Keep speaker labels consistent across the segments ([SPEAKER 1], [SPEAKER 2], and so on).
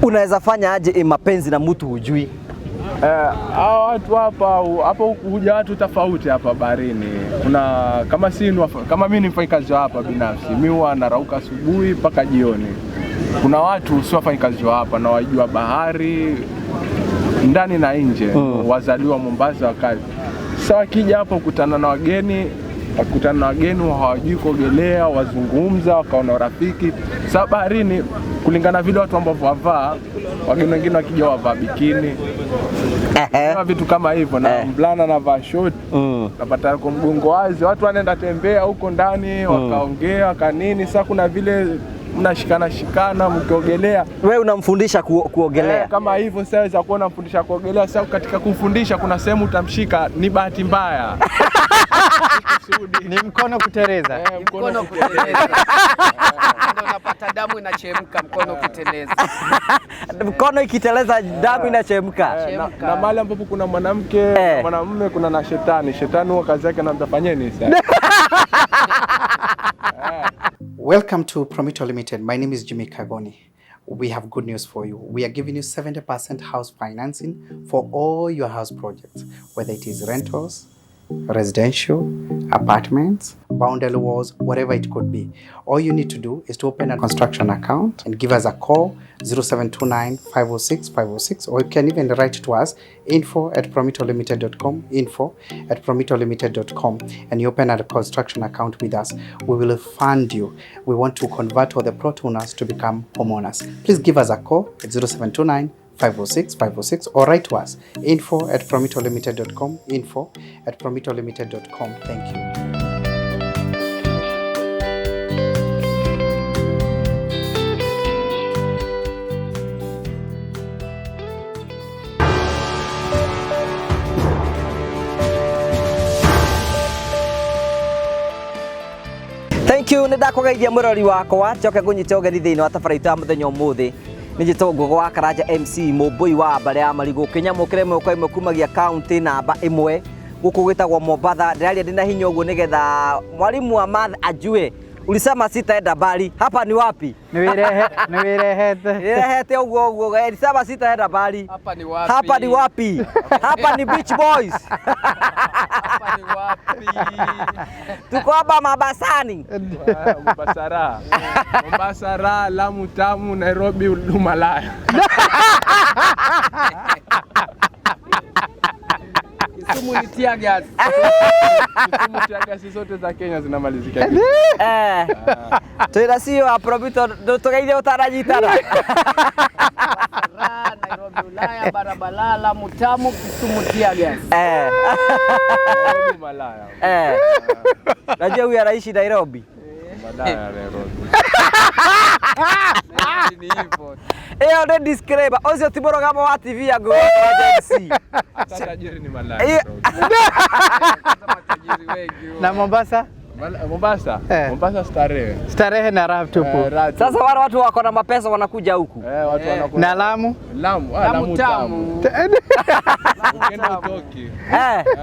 [SPEAKER 1] Unaweza fanya aje mapenzi na mtu hujui?
[SPEAKER 2] Hawa watu hapa hapa huja watu tofauti hapa baharini. Kuna kama si kama mimi ni mfanyikazi wa hapa binafsi, mimi huwa narauka asubuhi mpaka jioni. Kuna watu si wafanyikazi wa hapa na wajua bahari ndani na nje, wazaliwa Mombasa wakazi. Sasa wakija hapo kukutana na wageni, wakutana na wageni hawajui kuogelea, wazungumza, wakaona urafiki. Sasa baharini, kulingana vile watu ambao wavaa, wageni wengine wakija wavaa bikini kama vitu kama hivyo, na mvulana anavaa short, napata kwa mgongo wazi, watu wanaenda tembea huko ndani, wakaongea wakanini. Sasa kuna vile mnashikana shikana mkiogelea.
[SPEAKER 1] Wewe unamfundisha kuogelea.
[SPEAKER 2] Kama hivyo sasa waweza kuona mfundisha kuogelea. Sasa katika kumfundisha kuna sehemu utamshika, ni bahati mbaya.
[SPEAKER 3] Ni mkono kuteleza.
[SPEAKER 4] Mkono kuteleza. Ndio unapata damu inachemka, mkono kuteleza.
[SPEAKER 1] Mkono ikiteleza damu inachemka.
[SPEAKER 2] Na mahali ambapo kuna mwanamke na mwanamume kuna na shetani. Shetani huwa kazi yake anamwambia fanyeni sasa.
[SPEAKER 3] Welcome to Promito Limited. My name is Jimmy Kagoni. We have good news for you. We are giving you 70% house financing for all your house projects, whether it is rentals, residential, apartments, boundary walls, whatever it could be. All you need to do is to open a construction account and give us a call 0729 506 506, or you can even write to us info@promitolimited.com, info@promitolimited.com, and you open a construction account with us. We will fund you. We want to convert all the plot owners to become homeowners. Please give us a call at 0729 506 506, or write to us info@promitolimited.com, info@promitolimited.com. Thank you.
[SPEAKER 1] Thank you. Nĩ ndakũgeithia mũrori wakwa, njoke ngũnyite ũgeni thĩinĩ wa tabarĩra itũ ya mũthenya ũmũthĩ. Nĩ njĩtagwo Ngũgũ wa Karanja MC, mũmbũi wa mbarĩ ya marigũ, kĩnyamũ kĩrĩa ĩmwe kwa ĩmwe kumagia kaunti namba 1 gũkũ gwĩtagwo Mombatha. Ndĩraria ndĩna hinya ũguo nĩgetha mwalimu wa math ajue ulisema sitaenda mbali, hapa ni wapi?
[SPEAKER 3] Nĩ wĩrehete.
[SPEAKER 1] Nĩrehete ũguo ũguo, ulisema sitaenda mbali.
[SPEAKER 4] Hapa ni wapi?
[SPEAKER 1] Hapa ni wapi? Hapa ni Beach Boys.
[SPEAKER 4] Hapa ni wapi?
[SPEAKER 1] Tuko hapa Mabasani.
[SPEAKER 2] Mombasa raha. Mombasa raha, Lamu tamu, Nairobi umalaya.
[SPEAKER 4] Kisumu ni tear gas.
[SPEAKER 2] Kisumu tear gas zote za Kenya zinamalizika.
[SPEAKER 1] Twĩna CEO wa Promito, ndũtũgeithie ũtananyitana.
[SPEAKER 4] Raha, Nairobi Ulaya, barabara, Lamu tamu, Kisumu tear gas.
[SPEAKER 2] Nairobi malaya.
[SPEAKER 1] Najua huyu anaishi Nairobi.
[SPEAKER 2] Malaya Nairobi.
[SPEAKER 4] Ni hivyo.
[SPEAKER 1] Ĩyo nĩ disclaimer. Ũcio ti mũrũgamo wa TV ya Ngũgũ wa Karanja MC.
[SPEAKER 2] Hata tajiri ni malaya.
[SPEAKER 4] Matajiri wengi.
[SPEAKER 3] Na Mombasa?
[SPEAKER 2] Mombasa? Mombasa starehe.
[SPEAKER 3] Starehe na raha tupu.
[SPEAKER 1] Sasa wale watu wako na mapesa wanakuja huku.
[SPEAKER 2] Watu wanakuja.
[SPEAKER 3] Na Lamu?
[SPEAKER 2] Lamu,
[SPEAKER 4] Lamu
[SPEAKER 2] Lamu
[SPEAKER 4] tamu.
[SPEAKER 2] tamu. Ukienda utoki.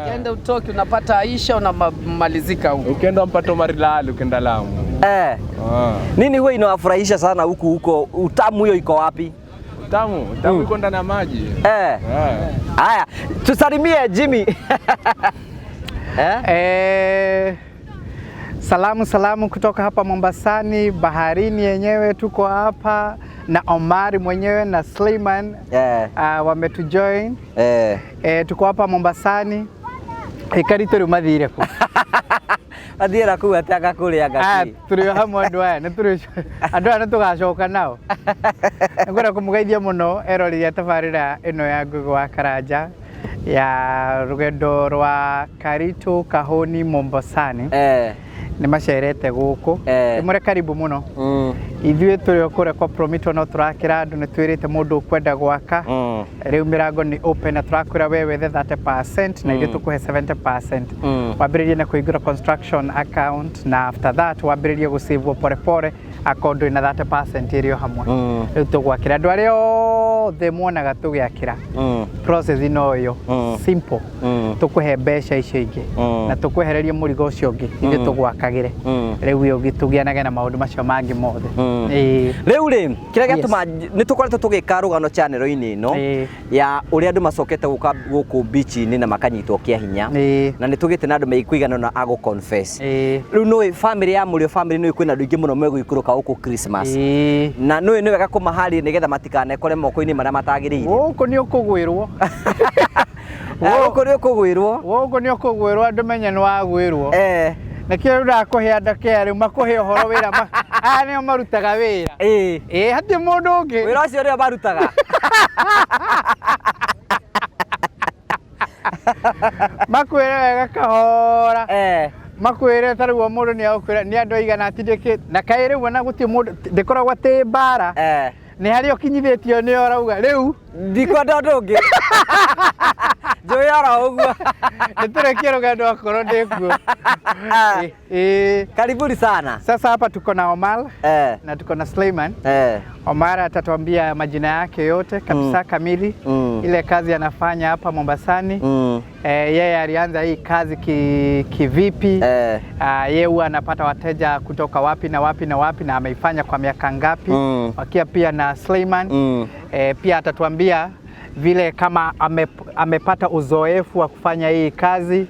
[SPEAKER 4] Ukienda utoki unapata Aisha unamalizika huko.
[SPEAKER 2] Ukienda mpato Marilali ukienda Lamu.
[SPEAKER 1] Nini huwa inawafurahisha sana huku huko? Utamu hiyo iko wapi?
[SPEAKER 2] Utamu iko ndani ya maji.
[SPEAKER 1] Haya, tusalimie Jimmy.
[SPEAKER 3] Salamu salamu kutoka hapa Mombasani, baharini yenyewe tuko hapa na Omari mwenyewe na Sleiman. Wametujoin. Tuko hapa Mombasani. Ikari turi mathire ku.
[SPEAKER 1] Mathire ku atia gakuria ngaki.
[SPEAKER 3] Turi hamwe andu aya, nĩ turi andu aya nĩ tũgacoka nao. Nĩngwenda kũmũgeithia mũno eroreri a tabarĩra ĩno ya Ngũgĩ wa Karanja ya rũgendo rwa Karitu Kahoni Mombasani. Nĩ macerete gũkũ. Nĩ mũrĩ karibu mũno. Ithuĩ tũrĩ o kũrĩa kwa Promito no tũrakĩra andũ, nĩ twĩrĩte mũndũ ũkwenda gwaka. Rĩu mĩrango nĩ open na tũrakwĩra we wethe 30% na ithuĩ tũkũhe 70%. Wambĩrĩrie na kũhingũra construction account na after that wambĩrĩrie gũsave pole pole Akorwo ndũrĩ na 30% ĩrĩ o hamwe. Rĩu tũgwakĩra andũ arĩa othe muonaga tũgĩakĩra, process no ĩyo, simple. Tũkũhe mbeca icio ingĩ na tũkwehererie mũrigo ũcio ũngĩ, ithuĩ tũgwakagĩre. Rĩu ũngĩ tũgianage na maũndũ macio mangĩ mothe. Ĩĩ.
[SPEAKER 1] Rĩu rĩ, kĩrĩa gĩatũma nĩ tũkoretwo tũgĩka rũgano channel-inĩ ĩno ya ũrĩa andũ macokete gũka gũkũ beach-inĩ na makanyitwo kĩa hinya, na nĩ tũgĩte na andũ maikũigana na agũ confess. Rĩu nũĩ family ya mũrĩo, family nũĩ kwĩna andũ aingĩ mũno megũikũrũka gũkũ Christmas, na nũĩ nĩ wega kũmaharĩria nĩgetha matikanekore moko-inĩ marĩa matagĩrĩire.
[SPEAKER 3] Gũkũ nĩ ũkũgwĩrwo.
[SPEAKER 1] Gũkũ nĩ ũkũgwĩrwo.
[SPEAKER 3] Gũkũ nĩ ũkũgwĩrwo, andũ menye nĩ wagwĩrwo. Nĩkĩo rĩu ndakũhe andũ kĩa rĩu makũhe ũhoro wĩra aya nĩo marutaga wĩra. Ĩĩ, hatirĩ mũndũ ũngĩ.
[SPEAKER 1] Wĩra ũcio nĩo marutaga.
[SPEAKER 3] Makwĩre wega kahora. Makwĩre ta rĩu o mũndũ nĩ agũkwĩra nĩ andũ aigana atindĩkĩte na kaĩ rĩu ona gũtirĩ mũndũ ndĩkoragwo atĩ mbara. Nĩ harĩa ũkinyithĩtio nĩ ũrauga rĩu
[SPEAKER 1] ndikwenda ũndũ ũngĩ, njũĩ oro ũguo.
[SPEAKER 3] Nĩ tũrekie rũgendo akorwo ndĩkuo. Ĩĩ.
[SPEAKER 1] Karibuni sana.
[SPEAKER 3] Sasa hapa tuko na Omar na tuko na Suleiman. Omar atatuambia majina yake yote kabisa kamili, ile kazi anafanya hapa Mombasani. Yeye alianza hii kazi kivipi? Yeye huwa anapata wateja kutoka wapi na wapi na wapi na ameifanya kwa miaka ngapi? Wakia pia na Suleiman. Pia atatuambia vile kama amepata uzoefu wa kufanya hii kazi.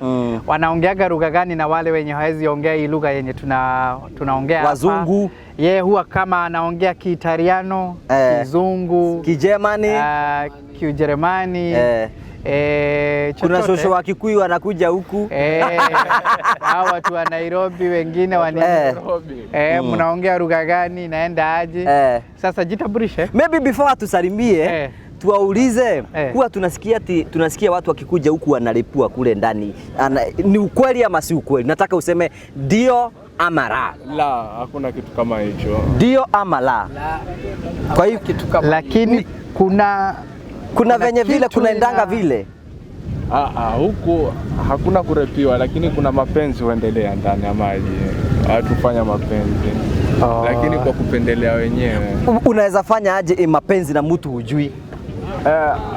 [SPEAKER 3] Wanaongeaga lugha gani na wale wenye hawezi ongea hii lugha yenye tunaongea hapa.
[SPEAKER 1] Wazungu.
[SPEAKER 3] Yeye huwa kama anaongea Kiitaliano, Kizungu,
[SPEAKER 1] Kijerumani,
[SPEAKER 3] Kiujerumani,
[SPEAKER 1] Kuna
[SPEAKER 3] chochote.
[SPEAKER 1] shosho wa Kikuyu anakuja huku.
[SPEAKER 3] Hao watu wa Nairobi wengine wa nini? Mnaongea lugha gani, naenda aje? Sasa jitambulishe.
[SPEAKER 1] Maybe before atusalimie, tuwaulize, huwa tunasikia ati, tunasikia watu wakikuja huku wanalipua kule ndani. Ni ukweli ama si ukweli? Nataka useme ndio ama la.
[SPEAKER 2] La, hakuna kitu kama hicho.
[SPEAKER 1] Ndio ama la.
[SPEAKER 4] La.
[SPEAKER 1] Kwa hiyo
[SPEAKER 4] kitu kama
[SPEAKER 3] Lakini
[SPEAKER 4] hicho.
[SPEAKER 1] kuna
[SPEAKER 3] kuna
[SPEAKER 1] venye vile
[SPEAKER 3] kitu
[SPEAKER 1] kunaendanga vile.
[SPEAKER 2] Huku hakuna kurepiwa, lakini kuna mapenzi huendelea ndani ya maji. Watu hufanya mapenzi. Lakini kwa kupendelea wenyewe.
[SPEAKER 1] Unaweza fanya aje mapenzi na mtu hujui?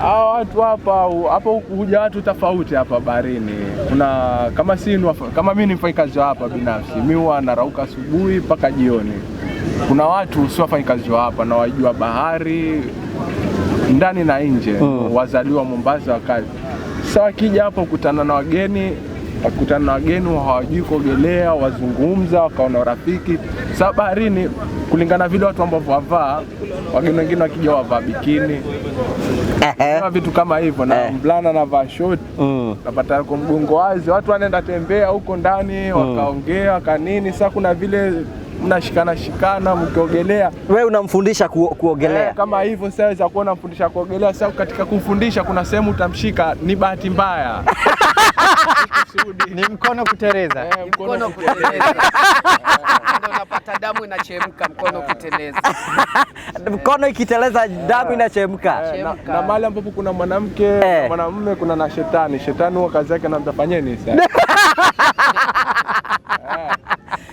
[SPEAKER 2] Hao watu hapa hapa huja watu tofauti hapa baharini. Kuna kama si ni kama mimi ni mfanyikazi wa hapa binafsi, mimi huwa narauka asubuhi mpaka jioni. Kuna watu si wafanyikazi wa hapa na wajua bahari ndani na nje, wazaliwa Mombasa wakazi. Sasa wakija hapo kukutana na wageni, wakikutana na wageni hawajui kuogelea, wazungumza, wakaona urafiki. Sasa baharini kulingana vile watu ambao wavaa, wageni wengine wakija wavaa bikini. Kama vitu kama hivyo, na mvulana anavaa short, napata kwa mgongo wazi, watu wanaenda tembea huko ndani, wakaongea, wakanini. Sasa kuna vile mnashikana shikana mkiogelea.
[SPEAKER 1] Wewe unamfundisha kuogelea.
[SPEAKER 2] Kama hivyo sasa waweza kuona mfundisha kuogelea. Sasa katika kumfundisha kuna sehemu utamshika, ni bahati mbaya.
[SPEAKER 3] Ni mkono kuteleza.
[SPEAKER 4] Mkono kuteleza. Ndio unapata damu inachemka, mkono kuteleza.
[SPEAKER 1] Mkono ikiteleza damu inachemka.
[SPEAKER 2] Na mahali ambapo kuna mwanamke, mwanamume, kuna na shetani. Shetani huwa kazi yake anamwambia fanyeni sasa.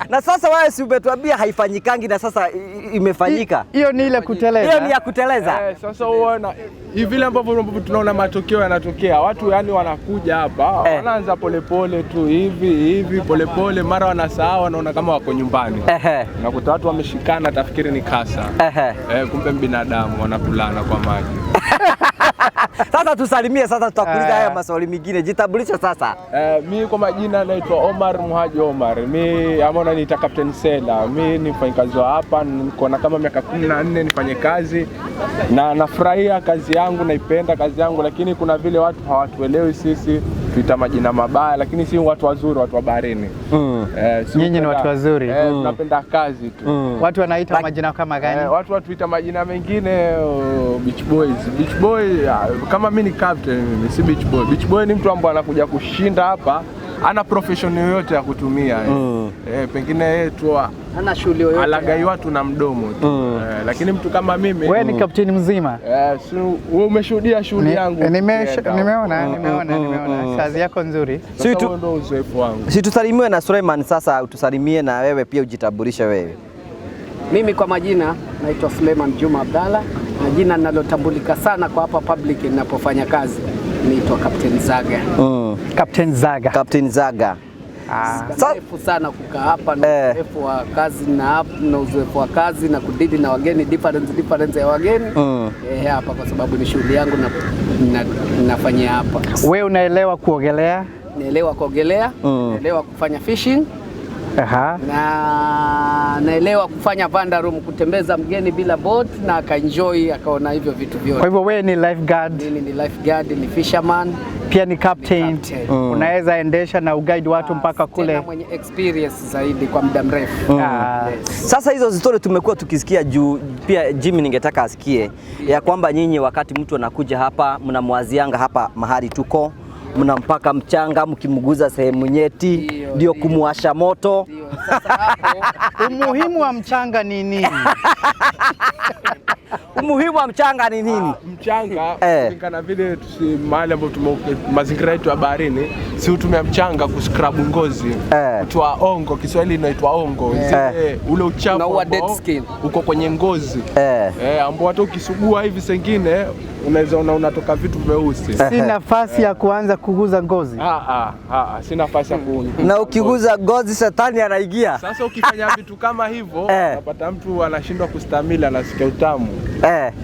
[SPEAKER 1] Na sasa wewe si umetuambia haifanyikangi na sasa imefanyika.
[SPEAKER 3] Hiyo ni ile kuteleza.
[SPEAKER 1] Hiyo ni ya kuteleza.
[SPEAKER 2] Sasa unaona hivi vile ambavyo tunaona matokeo yanatokea. Watu wanakuja hapa, wanaanza polepole tu hivi hivi polepole, mara wanasahau, wanaona kama wako nyumbani. Unakuta watu wameshikana, tafikiri ni kasa. Kumbe binadamu wanakulana kwa maji.
[SPEAKER 1] Sasa tusalimie sasa, tutakuuliza haya maswali mengine. Jitambulishe sasa.
[SPEAKER 2] Mi kwa majina naitwa Omar Muhaji Omar. Mi ama unaniita Captain Sela. Mi ni mfanyikazi wa hapa, niko na kama miaka 14 nifanye kazi na nafurahia kazi yangu, naipenda kazi yangu, lakini kuna vile watu hawatuelewi sisi, tuita majina mabaya, lakini si watu wazuri, watu wa baharini. Si
[SPEAKER 3] Nyinyi ni watu wazuri.
[SPEAKER 2] Tunapenda kazi tu.
[SPEAKER 3] Watu wanaita majina kama gani?
[SPEAKER 2] Watu watuita majina mengine, oh, beach boys. Beach boy, kama mimi ni captain, mimi si beach boy. Beach boy ni mtu ambaye anakuja kushinda hapa, ana profession yoyote ya kutumia. Pengine yeye tu
[SPEAKER 4] Hana shughuli yoyote.
[SPEAKER 2] Alagai watu na mdomo tu. Lakini mtu kama mimi,
[SPEAKER 3] Wewe ni kapteni mzima.
[SPEAKER 2] Si wewe umeshuhudia shughuli yangu.
[SPEAKER 3] Nimeona. Kazi yako nzuri.
[SPEAKER 2] Sasa huo ndio uzoefu wangu.
[SPEAKER 1] Si tusalimiwe na Suleiman sasa, utusalimie na wewe pia ujitambulishe wewe.
[SPEAKER 4] Mimi kwa majina naitwa Suleiman Juma Abdalla na jina ninalotambulika sana kwa hapa public ninapofanya kazi naitwa Captain Zaga.
[SPEAKER 3] Captain Zaga.
[SPEAKER 1] Captain Zaga.
[SPEAKER 4] Mrefu sana kukaa hapa na uzoefu wa kazi na uzoefu wa kazi na kudili na wageni, difference ya wageni hapa, kwa sababu ni shughuli yangu na nafanyia hapa.
[SPEAKER 3] Wewe unaelewa kuogelea?
[SPEAKER 4] Naelewa kuogelea, naelewa kufanya fishing.
[SPEAKER 3] Aha.
[SPEAKER 4] Na naelewa kufanya vandaroom, kutembeza mgeni bila boat na akaenjoy akaona hivyo vitu vyote.
[SPEAKER 3] Kwa hivyo wewe ni lifeguard,
[SPEAKER 4] Mimi ni lifeguard, ni fisherman,
[SPEAKER 3] pia ni captain.
[SPEAKER 4] Captain.
[SPEAKER 3] Unaweza endesha na uguide watu mpaka kule.
[SPEAKER 4] Tena mwenye experience zaidi kwa muda mrefu. Yes.
[SPEAKER 1] Sasa hizo story tumekuwa tukisikia juu, pia Jimmy ningetaka asikie ya kwamba nyinyi wakati mtu anakuja hapa mnamwazianga hapa mahali tuko, mnampaka mchanga mkimguza sehemu nyeti ndio kumwasha moto.
[SPEAKER 4] Ndio. Sasa hapo
[SPEAKER 3] Umuhimu wa mchanga ni nini?
[SPEAKER 1] Umuhimu wa mchanga ni nini?
[SPEAKER 2] Mchanga kulingana vile mahali ambapo mazingira yetu ya baharini, si hutumia mchanga kuscrub ngozi, kutoa ongo, Kiswahili inaitwa ongo, zile ule uchafu
[SPEAKER 4] Unaua dead
[SPEAKER 2] ambao
[SPEAKER 4] skin.
[SPEAKER 2] uko kwenye ngozi ambao hata ukisugua hivi sengine unaweza unatoka vitu vyeusi.
[SPEAKER 3] Si nafasi ya kuanza kuguza ngozi.
[SPEAKER 2] Si nafasi ya
[SPEAKER 1] Na ukiguza ngozi shetani anaingia.
[SPEAKER 2] Sasa ukifanya vitu kama hivyo unapata mtu anashindwa kustamili, anasikia utamu.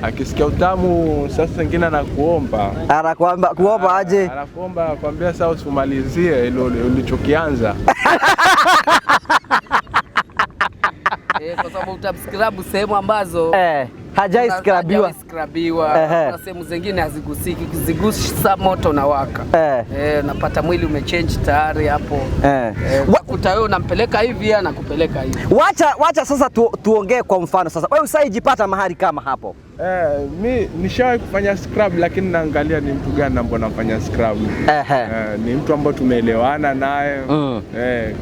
[SPEAKER 2] Akisikia utamu sasa wengine anakuomba.
[SPEAKER 1] Anakuomba kuomba aje?
[SPEAKER 2] Anakuomba, anakuambia sasa usimalizie ile ulichokianza.
[SPEAKER 4] Kwa sababu utascrub sehemu ambazo
[SPEAKER 1] Hajai scrubiwa.
[SPEAKER 4] Hajai scrubiwa. Kuna sehemu zingine hazigusiki, ukizigusa moto unawaka. Unapata mwili umechange tayari hapo. Utakuta wewe unampeleka hivi, anakupeleka hivi.
[SPEAKER 1] Wacha sasa tuongee kwa mfano sasa. Wewe usaijipata mahali kama hapo?
[SPEAKER 2] Mi nishawahi kufanya scrub, lakini naangalia ni mtu gani ambaye anafanya scrub. Ni mtu ambaye tumeelewana naye.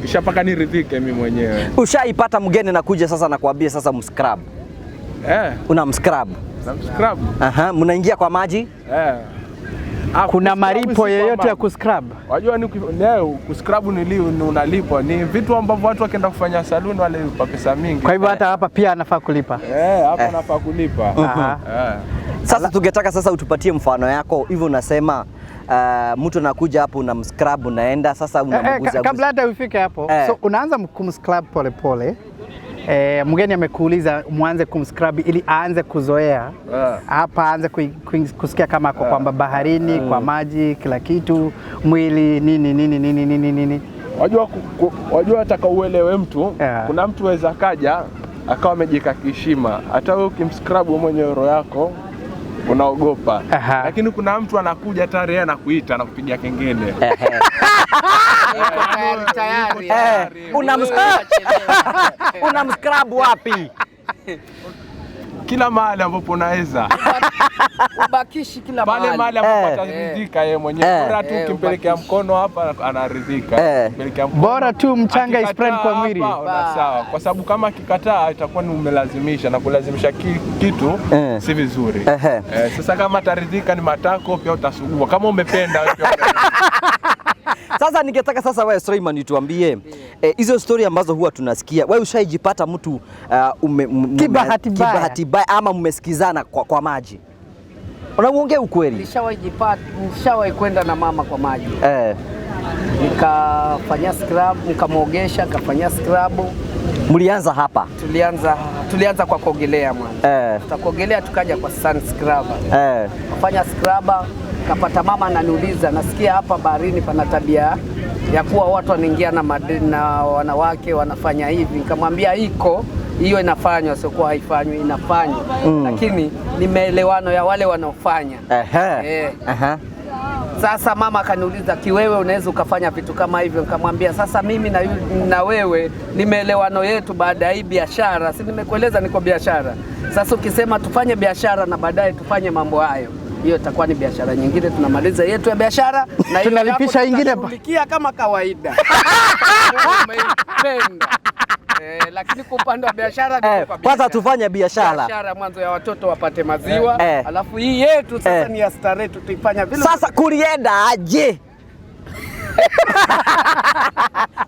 [SPEAKER 2] Kisha paka niridhike mimi mwenyewe.
[SPEAKER 1] Ushaipata mgeni na kuja sasa na kuambia sasa mscrub. Una mscrub?
[SPEAKER 2] Na mscrub.
[SPEAKER 1] Mnaingia kwa maji?
[SPEAKER 3] Kuna
[SPEAKER 2] Kuscrub
[SPEAKER 3] malipo
[SPEAKER 2] si kwa
[SPEAKER 3] yeyote ya
[SPEAKER 2] maji.
[SPEAKER 3] kuscrub?
[SPEAKER 2] Wajua ni leo kuscrub ni unalipwa. Ni vitu ambavyo watu wakienda kufanya saluni walipa pesa mingi.
[SPEAKER 3] Kwa hivyo hata hapa pia anafaa kulipa.
[SPEAKER 2] Hapa anafaa kulipa.
[SPEAKER 1] Sasa tungetaka sasa utupatie mfano yako. Hivyo unasema mtu anakuja hapo unamscrub, unaenda sasa unamguza.
[SPEAKER 3] Kabla hata ufike hapo. So unaanza kumscrub pole pole. Mgeni amekuuliza muanze kumscrub ili aanze kuzoea. Hapa aanze kusikia kama ako kwamba baharini, kwa maji, kila kitu, mwili, nini, nini, nini, nini, nini.
[SPEAKER 2] Wajua nataka uelewe mtu. Kuna mtu weza kaja akawa amejika kishima. Hata wewe ukimscrub wewe mwenyewe roho yako unaogopa. Lakini kuna mtu anakuja tayari yeye anakuita, anakupigia kengele.
[SPEAKER 4] Tayari.
[SPEAKER 1] Unamscrub wapi?
[SPEAKER 2] Kila mahali ambapo unaweza.
[SPEAKER 4] Ubakishi kila
[SPEAKER 2] Pale
[SPEAKER 4] mahali.
[SPEAKER 2] mahali ambapo ataridhika yeye mwenyewe. Bora tu ukimpelekea
[SPEAKER 4] ubakishi.
[SPEAKER 2] mkono hapa anaridhika. Ukimpelekea mkono.
[SPEAKER 3] Bora tu mchanga
[SPEAKER 2] Akikataa
[SPEAKER 3] ispread kwa mwili.
[SPEAKER 2] hapa, una sawa. Kwa sababu kama akikataa itakuwa ni umelazimisha, na kulazimisha kitu si vizuri. Sasa kama ataridhika ni matako pia utasugua. Kama umependa wewe pia.
[SPEAKER 1] Sasa ningetaka sasa wewe Suleiman utuambie hizo story ambazo huwa tunasikia. Wewe ushaijipata mtu
[SPEAKER 3] Kibahati mbaya.
[SPEAKER 1] kibahati mbaya ama mmesikizana kwa maji? Unaongea ukweli.
[SPEAKER 4] Nishawahi kwenda na mama kwa maji. Nikafanya scrub, nikamuogesha, nikafanya scrub.
[SPEAKER 1] Mlianza hapa?
[SPEAKER 4] Tulianza kwa kuogelea mwanzo. Tukaogelea tukaja kwa sun scrubber. Kafanya scrubber, kapata mama ananiuliza, nasikia hapa baharini pana tabia ya kuwa watu wanaingia na wanawake wanafanya hivi. Nikamwambia iko hiyo inafanywa, sio kwa haifanywi, inafanywa. Lakini ni maelewano ya wale wanaofanya. Sasa mama akaniuliza, kiwewe unaweza ukafanya vitu kama hivyo? Nikamwambia sasa mimi na wewe ni maelewano yetu baada ya hii biashara. Si nimekueleza niko biashara. Sasa ukisema tufanye biashara na baadaye tufanye mambo hayo, hiyo itakuwa ni biashara nyingine. Tunamaliza yetu ya biashara na hiyo
[SPEAKER 3] Tunalipisha
[SPEAKER 4] yako
[SPEAKER 3] ingine.
[SPEAKER 4] tutashughulikia kama kawaida. Umeipenda. Lakini kwa upande wa biashara ni kwa
[SPEAKER 1] Kwanza
[SPEAKER 4] biashara.
[SPEAKER 1] tufanye biashara.
[SPEAKER 4] Biashara mwanzo ya watoto wapate maziwa, alafu hii yetu sasa ni ya starehe tutaifanya vile.
[SPEAKER 1] Sasa kulienda aje?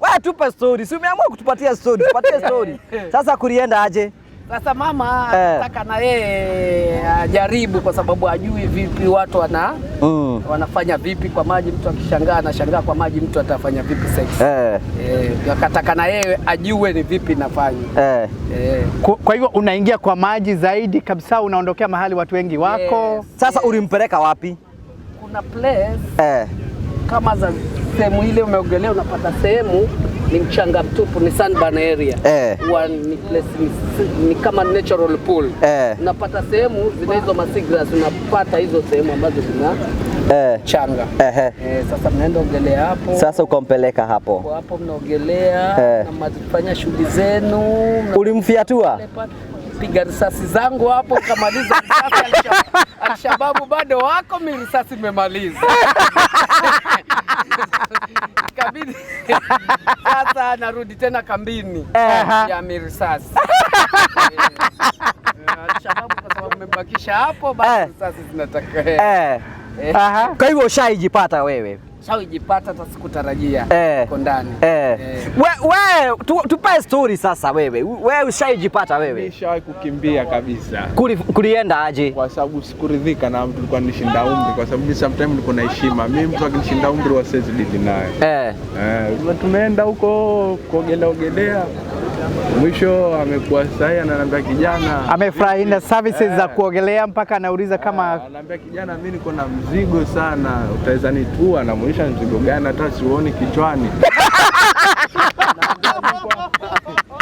[SPEAKER 1] Wewe tupe story. Si umeamua kutupatia story, tupatie story. Sasa kulienda aje?
[SPEAKER 4] Sasa mama anataka na yeye ajaribu kwa sababu ajui vipi watu wanafanya vipi kwa maji, mtu akishangaa anashangaa kwa maji mtu atafanya vipi sex. Akataka na yeye ajue ni vipi nafanya.
[SPEAKER 3] Kwa hivyo unaingia kwa maji zaidi kabisa, unaondokea mahali watu wengi wako.
[SPEAKER 4] Yes.
[SPEAKER 1] Sasa ulimpeleka wapi?
[SPEAKER 4] Kuna place kama za sehemu ile umeogelea, unapata sehemu ni mchanga mtupu, ni sandban area. Huwa ni place ni kama natural pool. Unapata sehemu zina hizo masigras, unapata hizo sehemu ambazo zina changa. Sasa mnaenda ogelea hapo.
[SPEAKER 1] Sasa ukampeleka hapo.
[SPEAKER 4] Hapo mnaogelea na mnafanya shughuli zenu.
[SPEAKER 1] Ulimfiatua?
[SPEAKER 4] Piga risasi zangu hapo, kamaliza risasi. Alshababu bado wako, mimi risasi nimemaliza. Kabidi sasa narudi tena kambini ya mirisasi. Alshababu kwa sababu nimebakisha hapo, basi risasi zinataka.
[SPEAKER 1] Kwa hivyo ushaijipata wewe?
[SPEAKER 4] Ushaijipata, hata sikutarajia. Uko ndani.
[SPEAKER 1] Wewe tupe story sasa wewe. Wewe ushaijipata wewe?
[SPEAKER 2] Nishawahi kukimbia kabisa.
[SPEAKER 1] Kulienda aje?
[SPEAKER 2] Kwa sababu sikuridhika na mtu alikuwa anishinda umri, kwa sababu mimi sometimes niko na heshima. Mimi mtu akinishinda umri wa siwezi dili naye. Tumeenda huko kuogelea ogelea. Mwisho amekuwa sahi ananiambia kijana,
[SPEAKER 3] amefurahi na services za kuogelea mpaka anauliza kama
[SPEAKER 2] ananiambia kijana, mimi niko na mzigo sana, utaweza nitua? Namuuliza mzigo gani, hata sioni kichwani.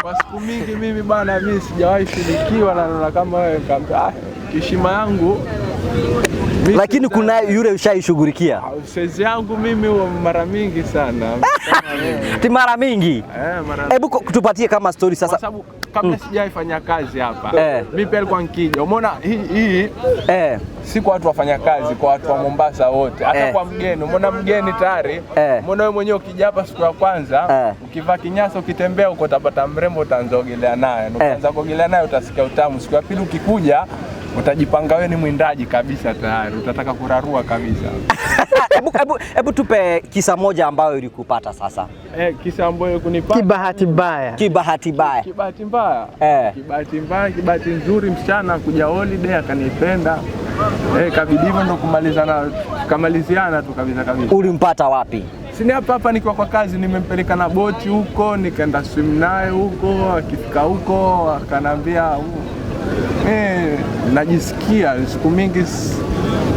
[SPEAKER 2] Kwa siku mingi mimi bana, mimi sijawahi shirikiwa na naona kama wewe, nikamwambia heshima yangu.
[SPEAKER 1] Lakini kuna yule ushaishughulikia?
[SPEAKER 2] Size yangu mimi mara mingi sana.
[SPEAKER 1] Ti mara mingi? Hebu tupatie kama story sasa.
[SPEAKER 2] Kwa sababu kabla sijaifanya kazi hapa, mimi pia nilikuwa nikija. Umeona hii si kwa watu wafanya kazi, kwa watu wa Mombasa wote, hata kwa mgeni. Umeona mgeni tayari, umeona wewe mwenyewe ukija hapa siku ya kwanza, ukivaa kinyasa ukitembea huko utapata mrembo, utaanza kuogelea naye. Na ukianza kuogelea naye utasikia utamu. Siku ya pili ukikuja utajipanga wewe ni mwindaji kabisa tayari, utataka kurarua kabisa.
[SPEAKER 1] Hebu tupe kisa moja ambayo ilikupata sasa.
[SPEAKER 2] Kisa ambayo kunipata
[SPEAKER 3] kibahati mbaya.
[SPEAKER 1] Kibahati mbaya.
[SPEAKER 2] Kibahati mbaya. Kibahati mbaya, kibahati nzuri, msichana kuja holiday akanipenda. Kabidi hivyo ndo kumalizana, tukamaliziana tu kabisa kabisa.
[SPEAKER 1] Ulimpata wapi?
[SPEAKER 2] Sini hapa hapa nikiwa kwa kazi, nimempeleka na boti huko, nikaenda swim naye huko, akifika huko akanambia najisikia siku mingi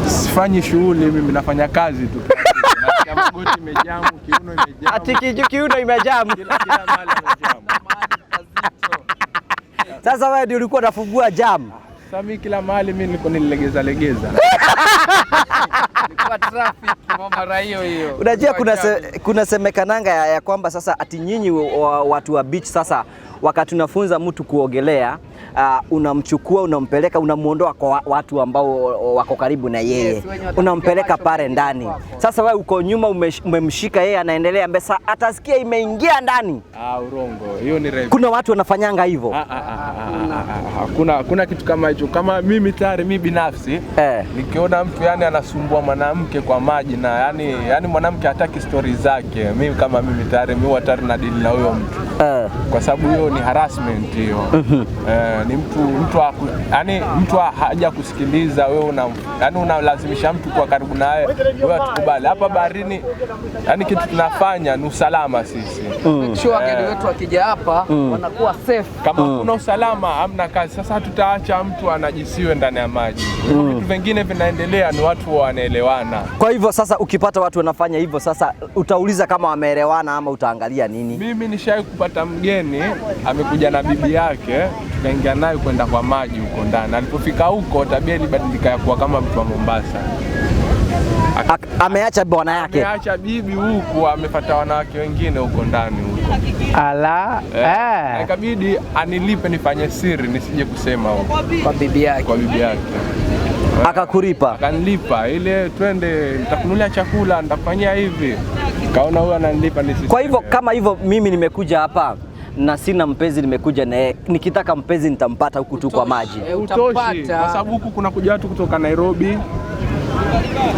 [SPEAKER 2] sifanyi shughuli, mimi nafanya kazi tu. Nasikia magoti imejamu, kiuno imejamu.
[SPEAKER 1] Ati kiuno imejamu.
[SPEAKER 2] Kila mahali imejamu.
[SPEAKER 1] Sasa wewe ndio ulikuwa unafungua jam.
[SPEAKER 2] Sasa mimi kila mahali mimi nilikuwa nilegeza legeza.
[SPEAKER 4] Nilikuwa traffic mara hiyo hiyo.
[SPEAKER 1] Unajua kuna semekananga ya kwamba sasa ati nyinyi watu wa beach sasa wakati unafunza mtu kuogelea, unamchukua unampeleka, unamuondoa kwa watu ambao wako karibu na yeye.
[SPEAKER 4] Yes,
[SPEAKER 1] unampeleka pale ndani. Sasa wewe uko nyuma umemshika yeye, anaendelea mbele, atasikia imeingia ndani.
[SPEAKER 2] Urongo. Hiyo ni rev.
[SPEAKER 1] Kuna watu wanafanyanga hivyo.
[SPEAKER 2] Hakuna kitu kama hicho. Kama mimi tayari mimi binafsi nikiona mtu yani anasumbua mwanamke kwa maji na yani mwanamke hataki story zake, mimi kama mimi tayari mimi hatari na deal na huyo mtu. Kwa sababu hiyo ni harassment hiyo. Ni mtu yani mtu haja kusikiliza wewe, yani unalazimisha mtu kwa karibu naye wewe atukubali. Hapa baharini yani kitu tunafanya ni usalama sisi.
[SPEAKER 4] Sure, wageni wetu wakija hapa wanakuwa safe.
[SPEAKER 2] Kama kuna usalama hamna kazi. Sasa hatutaacha mtu anajisiwe ndani ya maji. Vitu vingine vinaendelea ni watu wanaelewana.
[SPEAKER 1] Kwa hivyo sasa ukipata watu wanafanya hivyo sasa utauliza kama wameelewana ama utaangalia nini?
[SPEAKER 2] Mimi nishawahi kupata mgeni amekuja na bibi yake, tukaingia naye kwenda kwa maji huko ndani. Alipofika huko tabia ilibadilika ya kuwa kama mtu wa Mombasa.
[SPEAKER 1] Ameacha bwana yake.
[SPEAKER 2] Ameacha bibi huku, amefuata wanawake wengine huko ndani huko.
[SPEAKER 3] Ala.
[SPEAKER 2] Ikabidi anilipe nifanye siri nisije kusema huko.
[SPEAKER 4] Kwa bibi yake.
[SPEAKER 2] Kwa bibi yake.
[SPEAKER 1] Akakulipa.
[SPEAKER 2] Akanilipa ile twende nitakununulia chakula, nitakufanyia hivi. Kaona huyu ananilipa nisiseme.
[SPEAKER 1] Kwa hivyo kama hivyo mimi nimekuja hapa na sina mpenzi, nimekuja na yeye, nikitaka mpenzi nitampata huku tu kwa maji.
[SPEAKER 2] Utoshi, kwa sababu huku kuna kuja watu kutoka Nairobi,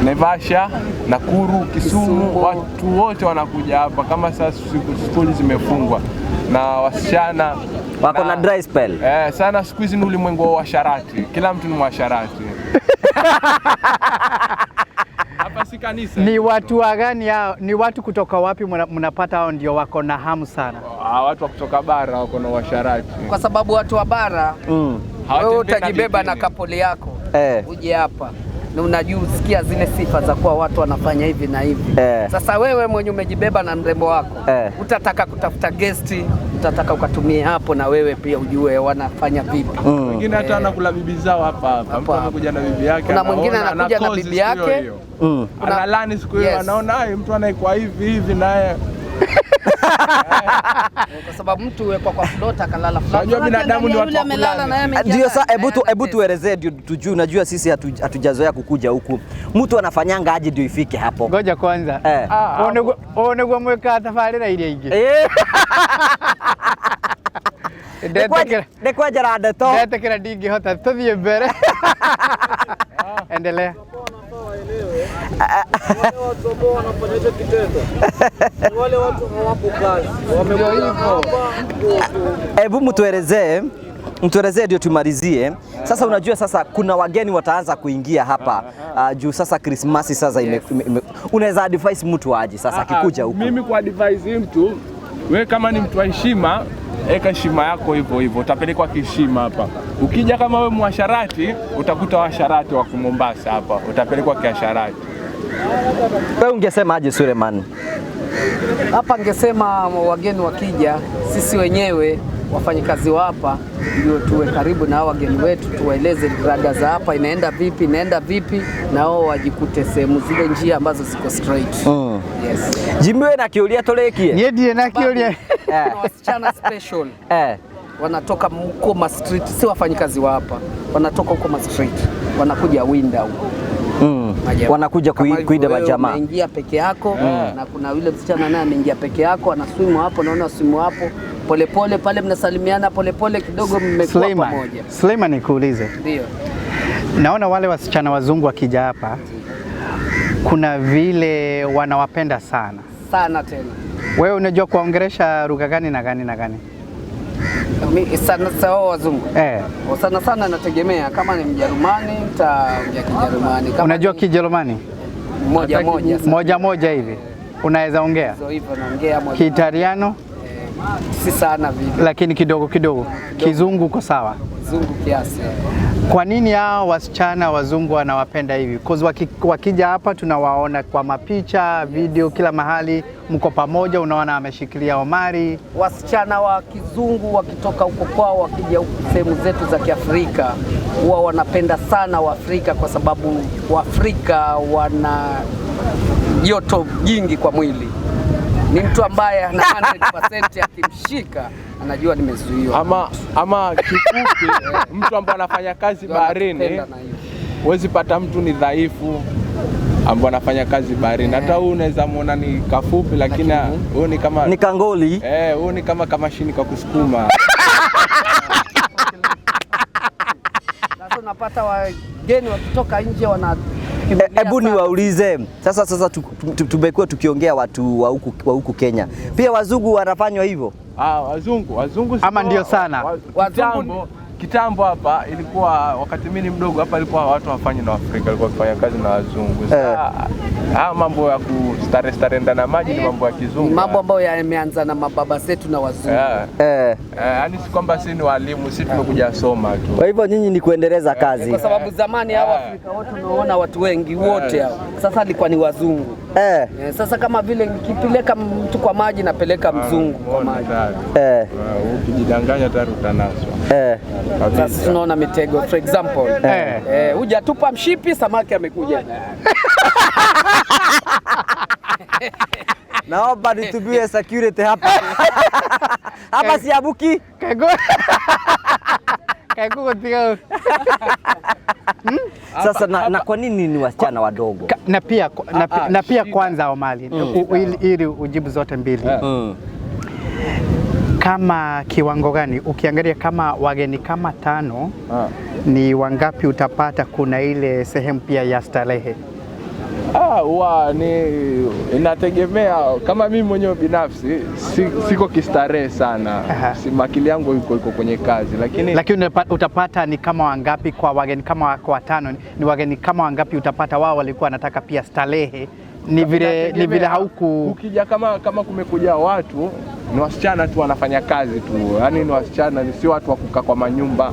[SPEAKER 2] Naivasha, Nakuru, Kisumu, watu wote wanakuja hapa. Kama sasa skuli zimefungwa na wasichana
[SPEAKER 1] Wako na dry spell.
[SPEAKER 2] Sana siku hizi ni ulimwengu wa uasharati. Kila mtu ni mwasharati. Hapa si kanisa.
[SPEAKER 3] Ni watu wa gani hao? Ni watu kutoka wapi mnapata hao ndio wako na hamu sana?
[SPEAKER 2] Watu wa kutoka bara wako na uasharati.
[SPEAKER 4] Kwa sababu watu wa bara wewe utajibeba na kapoli yako uje hapa na unajusikia zile sifa za kuwa watu wanafanya hivi na hivi. Sasa wewe mwenye umejibeba na mrembo wako utataka kutafuta guest, utataka ukatumie hapo na wewe pia ujue wanafanya vipi.
[SPEAKER 2] Wengine hata anakula bibi zao hapa hapa. Mtu anakuja na bibi yake.
[SPEAKER 4] Kuna mwingine anakuja na bibi yake.
[SPEAKER 2] Analani siku hiyo, anaona mtu anaikuwa hivi hivi naye.
[SPEAKER 4] Kwa sababu mtu huwekwa kwa flota akalala flota.
[SPEAKER 2] Unajua binadamu ni watu wa kulala.
[SPEAKER 1] Ndio sasa hebu tuelezee ndio tujue. Unajua sisi hatujazoea kukuja huku. Mtu anafanyanga aje ndio ifike hapo?
[SPEAKER 3] Ngoja kwanza. One mweka tabarĩra iria ingĩ.
[SPEAKER 1] Ndekwenjera ndeto.
[SPEAKER 3] Ndetekera ndingĩhota, tuthiĩ mbere. Endelea.
[SPEAKER 5] Wale watu ambao wanafanya hicho kitendo ni wale watu hawako kazi, wamekuja hapa.
[SPEAKER 1] Hebu mtuelezee ndio tumalizie. Sasa unajua sasa kuna wageni wataanza kuingia hapa juu sasa Krismasi sasa unaweza advise mtu aje sasa akikuja huku?
[SPEAKER 2] Mimi kwa advise mtu, wewe kama ni mtu wa heshima, eka heshima yako hivyo hivyo, utapelekwa kiheshima hapa. Ukija kama wewe mwasharati, utakuta washarati wa Mombasa hapa, utapelekwa kiasharati.
[SPEAKER 1] Wewe ungesema aje Suleiman?
[SPEAKER 4] Hapa ningesema wageni wakija, sisi wenyewe wafanyikazi wa hapa ndio tuwe karibu na wageni wetu, tuwaeleze rada za hapa inaenda vipi, inaenda vipi, na wao wajikute sehemu zile njia ambazo ziko straight. Yes.
[SPEAKER 1] Jimmy we na kiuria tulikie.
[SPEAKER 3] Niĩ ndirĩ na kiuria.
[SPEAKER 4] Kuna wasichana special. Wanatoka huko ma street, si wafanyikazi wa hapa. Wanatoka huko ma street, wanakuja winda huko.
[SPEAKER 1] Wanakuja kuida majamaa.
[SPEAKER 4] Unaingia peke yako na kuna yule msichana naye ameingia peke yako, anaswimu hapo, naona swimu hapo. Polepole pale mnasalimiana polepole kidogo mmekuwa pamoja.
[SPEAKER 3] Suleiman, nikuulize.
[SPEAKER 4] Ndio.
[SPEAKER 3] Naona wale wasichana wazungu wakija hapa kuna vile wanawapenda sana.
[SPEAKER 4] Sana tena.
[SPEAKER 3] Wewe unajua kuongelesha lugha gani na gani na gani?
[SPEAKER 4] Mimi sana sana wazungu. Sana sana nategemea kama ni Mjerumani nitaongea Kijerumani. Kama
[SPEAKER 3] unajua Kijerumani?
[SPEAKER 4] Moja moja.
[SPEAKER 3] Moja moja hivi. Unaweza ongea?
[SPEAKER 4] So hivyo naongea moja.
[SPEAKER 3] Kiitaliano?
[SPEAKER 4] Si sana vile.
[SPEAKER 3] Lakini kidogo kidogo. Kizungu uko sawa?
[SPEAKER 4] Kizungu kiasi.
[SPEAKER 3] Kwa nini hao wasichana wazungu wanawapenda hivi? Because wakija hapa tunawaona kwa mapicha, video kila mahali, mko pamoja, unaona ameshikilia Omari.
[SPEAKER 4] Wasichana wa kizungu wakitoka huko kwao wakija huku sehemu zetu za Kiafrika huwa wanapenda sana Waafrika kwa sababu Waafrika wana joto jingi kwa mwili. Ni mtu ambaye ana 100% akimshika anajua nimezuiwa.
[SPEAKER 2] Ama kifupi mtu ambaye anafanya kazi baharini, huwezi pata mtu ni dhaifu ambaye anafanya kazi baharini. Hata huyu unaweza muona ni kafupi lakini huyu ni kama
[SPEAKER 1] ni kangoli.
[SPEAKER 2] Huyu ni kama mashini kwa kusukuma.
[SPEAKER 4] Sasa unapata wageni wakitoka nje wana
[SPEAKER 1] Hebu niwaulize sasa tumekuwa tukiongea watu wa huku Kenya. Pia wazungu wanafanywa hivyo?
[SPEAKER 2] Wazungu
[SPEAKER 3] ama ndio sana.
[SPEAKER 2] Kitambo hapa ilikuwa wakati mimi ni mdogo hapa ilikuwa watu hawafanyi na Afrika, ilikuwa wakifanya kazi na wazungu. Sasa haya mambo ya kustare stare ndani ya maji ni mambo ya kizungu.
[SPEAKER 4] Ni mambo ambayo yameanza na mababa zetu na wazungu.
[SPEAKER 2] Yaani si kwamba sisi ni walimu, sisi tumekuja soma tu.
[SPEAKER 1] Kwa hivyo nyinyi ni kuendeleza kazi.
[SPEAKER 4] Kwa sababu zamani hawa Afrika wote unaona watu wengi wote hao. Sasa ilikuwa ni wazungu. Sasa kama vile nikipeleka mtu kwa maji napeleka mzungu kwa maji.
[SPEAKER 2] Ukijidanganya tayari utanaswa.
[SPEAKER 4] Sasa tunaona mitego for example. Hujatupa mshipi samaki amekuja.
[SPEAKER 1] Naomba nitubiwe security hapa. Hapa siabuki.
[SPEAKER 3] Kago tiga.
[SPEAKER 1] Sasa na kwa nini ni wasichana wadogo?
[SPEAKER 3] Na pia kwanza Omari, ili ujibu zote mbili. Kama kiwango gani ukiangalia kama wageni kama 5 ni wangapi utapata kuna ile sehemu pia ya starehe?
[SPEAKER 2] Huwa ni inategemea. Kama mimi mwenyewe binafsi siko kistarehe sana, si akili yangu iko kwenye kazi, lakini
[SPEAKER 3] Lakini utapata ni kama wangapi kwa wageni kama wako watano, ni wageni kama wangapi utapata wao walikuwa wanataka pia starehe? Ni vile hauku
[SPEAKER 2] ukija kama kumekuja watu ni wasichana tu wanafanya kazi tu, yaani ni wasichana, ni sio watu wa kukaa kwa manyumba,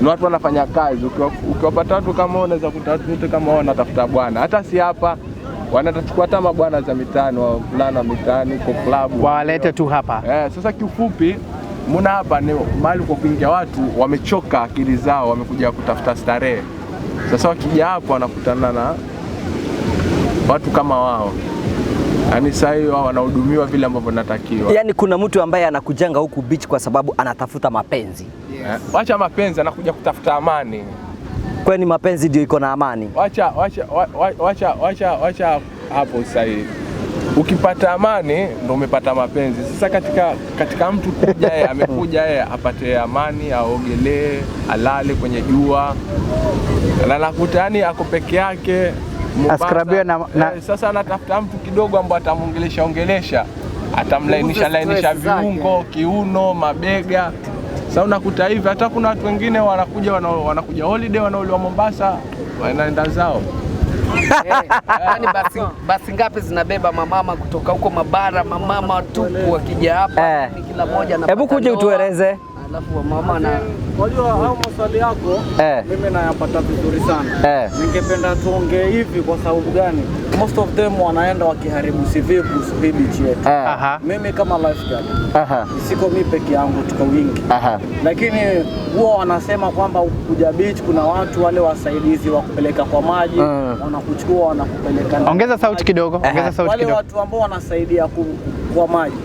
[SPEAKER 2] ni watu wanafanya kazi. Ukiwapata watu kama wao, unaweza kuta watu wote kama wao wanatafuta bwana, hata si hapa wanatachukua hata mabwana za mitaani, wavulana wa mitaani huko klabu
[SPEAKER 3] wawalete tu hapa.
[SPEAKER 2] Sasa kiufupi, mbona hapa ni mahali kwa kuingia watu wamechoka akili zao, wamekuja kutafuta starehe. Sasa wakija hapo wanakutana na watu kama wao, yaani sasa hiyo wao wanahudumiwa vile ambavyo natakiwa.
[SPEAKER 1] Yaani kuna mtu ambaye anakujanga huku beach kwa sababu anatafuta mapenzi.
[SPEAKER 2] Wacha mapenzi, anakuja kutafuta amani.
[SPEAKER 1] Kwani mapenzi ndio iko na amani?
[SPEAKER 2] Wacha wacha wacha wacha wacha hapo sasa hivi. Ukipata amani ndo umepata mapenzi. Sasa katika mtu kuja yeye amekuja yeye apate amani, aogelee, alale kwenye jua. Na anakuta yani ako peke yake Mombasa.
[SPEAKER 3] Askrabiwe
[SPEAKER 2] Sasa anatafuta mtu kidogo ambaye atamuongelesha ongelesha, atamlainisha
[SPEAKER 4] Punguze
[SPEAKER 2] lainisha
[SPEAKER 4] stress zake.
[SPEAKER 2] viungo, kiuno, mabega. Sasa unakuta hivi hata kuna watu wengine wanakuja wanakuja holiday wanaolewa Mombasa, wanaenda zao.
[SPEAKER 4] Yaani basi ngapi zinabeba mamama kutoka huko mabara, mamama tupu wakija hapa ni kila mmoja anapata
[SPEAKER 1] Hebu kuja
[SPEAKER 4] ndoa,
[SPEAKER 1] utueleze.
[SPEAKER 4] Alafu wamama na
[SPEAKER 5] Wajua hayo maswali yako mimi nayapata vizuri sana. Ningependa tuongee hivi kwa sababu gani? Most of them wanaenda wakiharibu CV kuhusu hii beach yetu. Mimi kama lifeguard siko mi peke yangu, tuko wingi. Lakini huwa wanasema kwamba kuja beach kuna watu wale wasaidizi wa kupeleka kwa maji, wanakuchukua wanakupeleka ndani
[SPEAKER 3] Ongeza
[SPEAKER 5] ya
[SPEAKER 3] sauti
[SPEAKER 5] maji.
[SPEAKER 3] kidogo, ongeza sauti
[SPEAKER 5] Wale
[SPEAKER 3] kidogo.
[SPEAKER 5] watu ambao wanasaidia kwa maji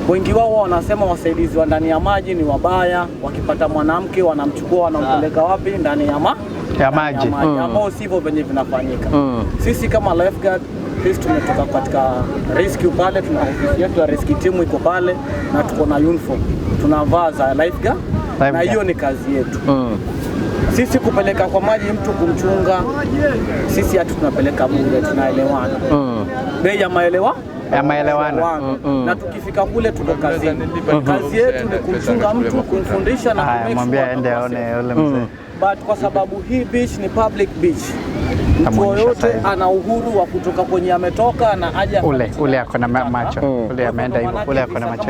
[SPEAKER 5] wengi wao wanasema wasaidizi wa ndani ya maji ni wabaya, wakipata mwanamke wanamchukua wanampeleka wapi? Ndani ya
[SPEAKER 3] Ya maji.
[SPEAKER 5] Ambao sivyo venye vinafanyika. Sisi kama lifeguard, sisi tumetoka katika rescue pale, tuna ofisi yetu ya rescue team iko pale na tuko na uniform tunavaa za lifeguard, na
[SPEAKER 3] Lifeguard.
[SPEAKER 5] hiyo ni kazi yetu. Sisi kupeleka kwa maji mtu kumchunga, sisi hatu tunapeleka bure, tunaelewana bei ya maelewa
[SPEAKER 3] Ya maelewano.
[SPEAKER 5] Na tukifika kule tuko kazini. Kazi yetu ni kumchunga mtu, kumfundisha na
[SPEAKER 3] Haya,
[SPEAKER 5] kumake
[SPEAKER 3] mwambie
[SPEAKER 5] sure
[SPEAKER 3] aende
[SPEAKER 5] atakuwa
[SPEAKER 3] aone
[SPEAKER 5] safe.
[SPEAKER 3] yule mzee.
[SPEAKER 5] But kwa sababu hii beach ni public beach, mtu
[SPEAKER 3] Tamuonyesha
[SPEAKER 5] yoyote
[SPEAKER 3] saizi.
[SPEAKER 5] ana uhuru wa kutoka kwenye ametoka na aje
[SPEAKER 3] Ule ule ako na macho. Ule ameenda hivyo. Ule ako na macho.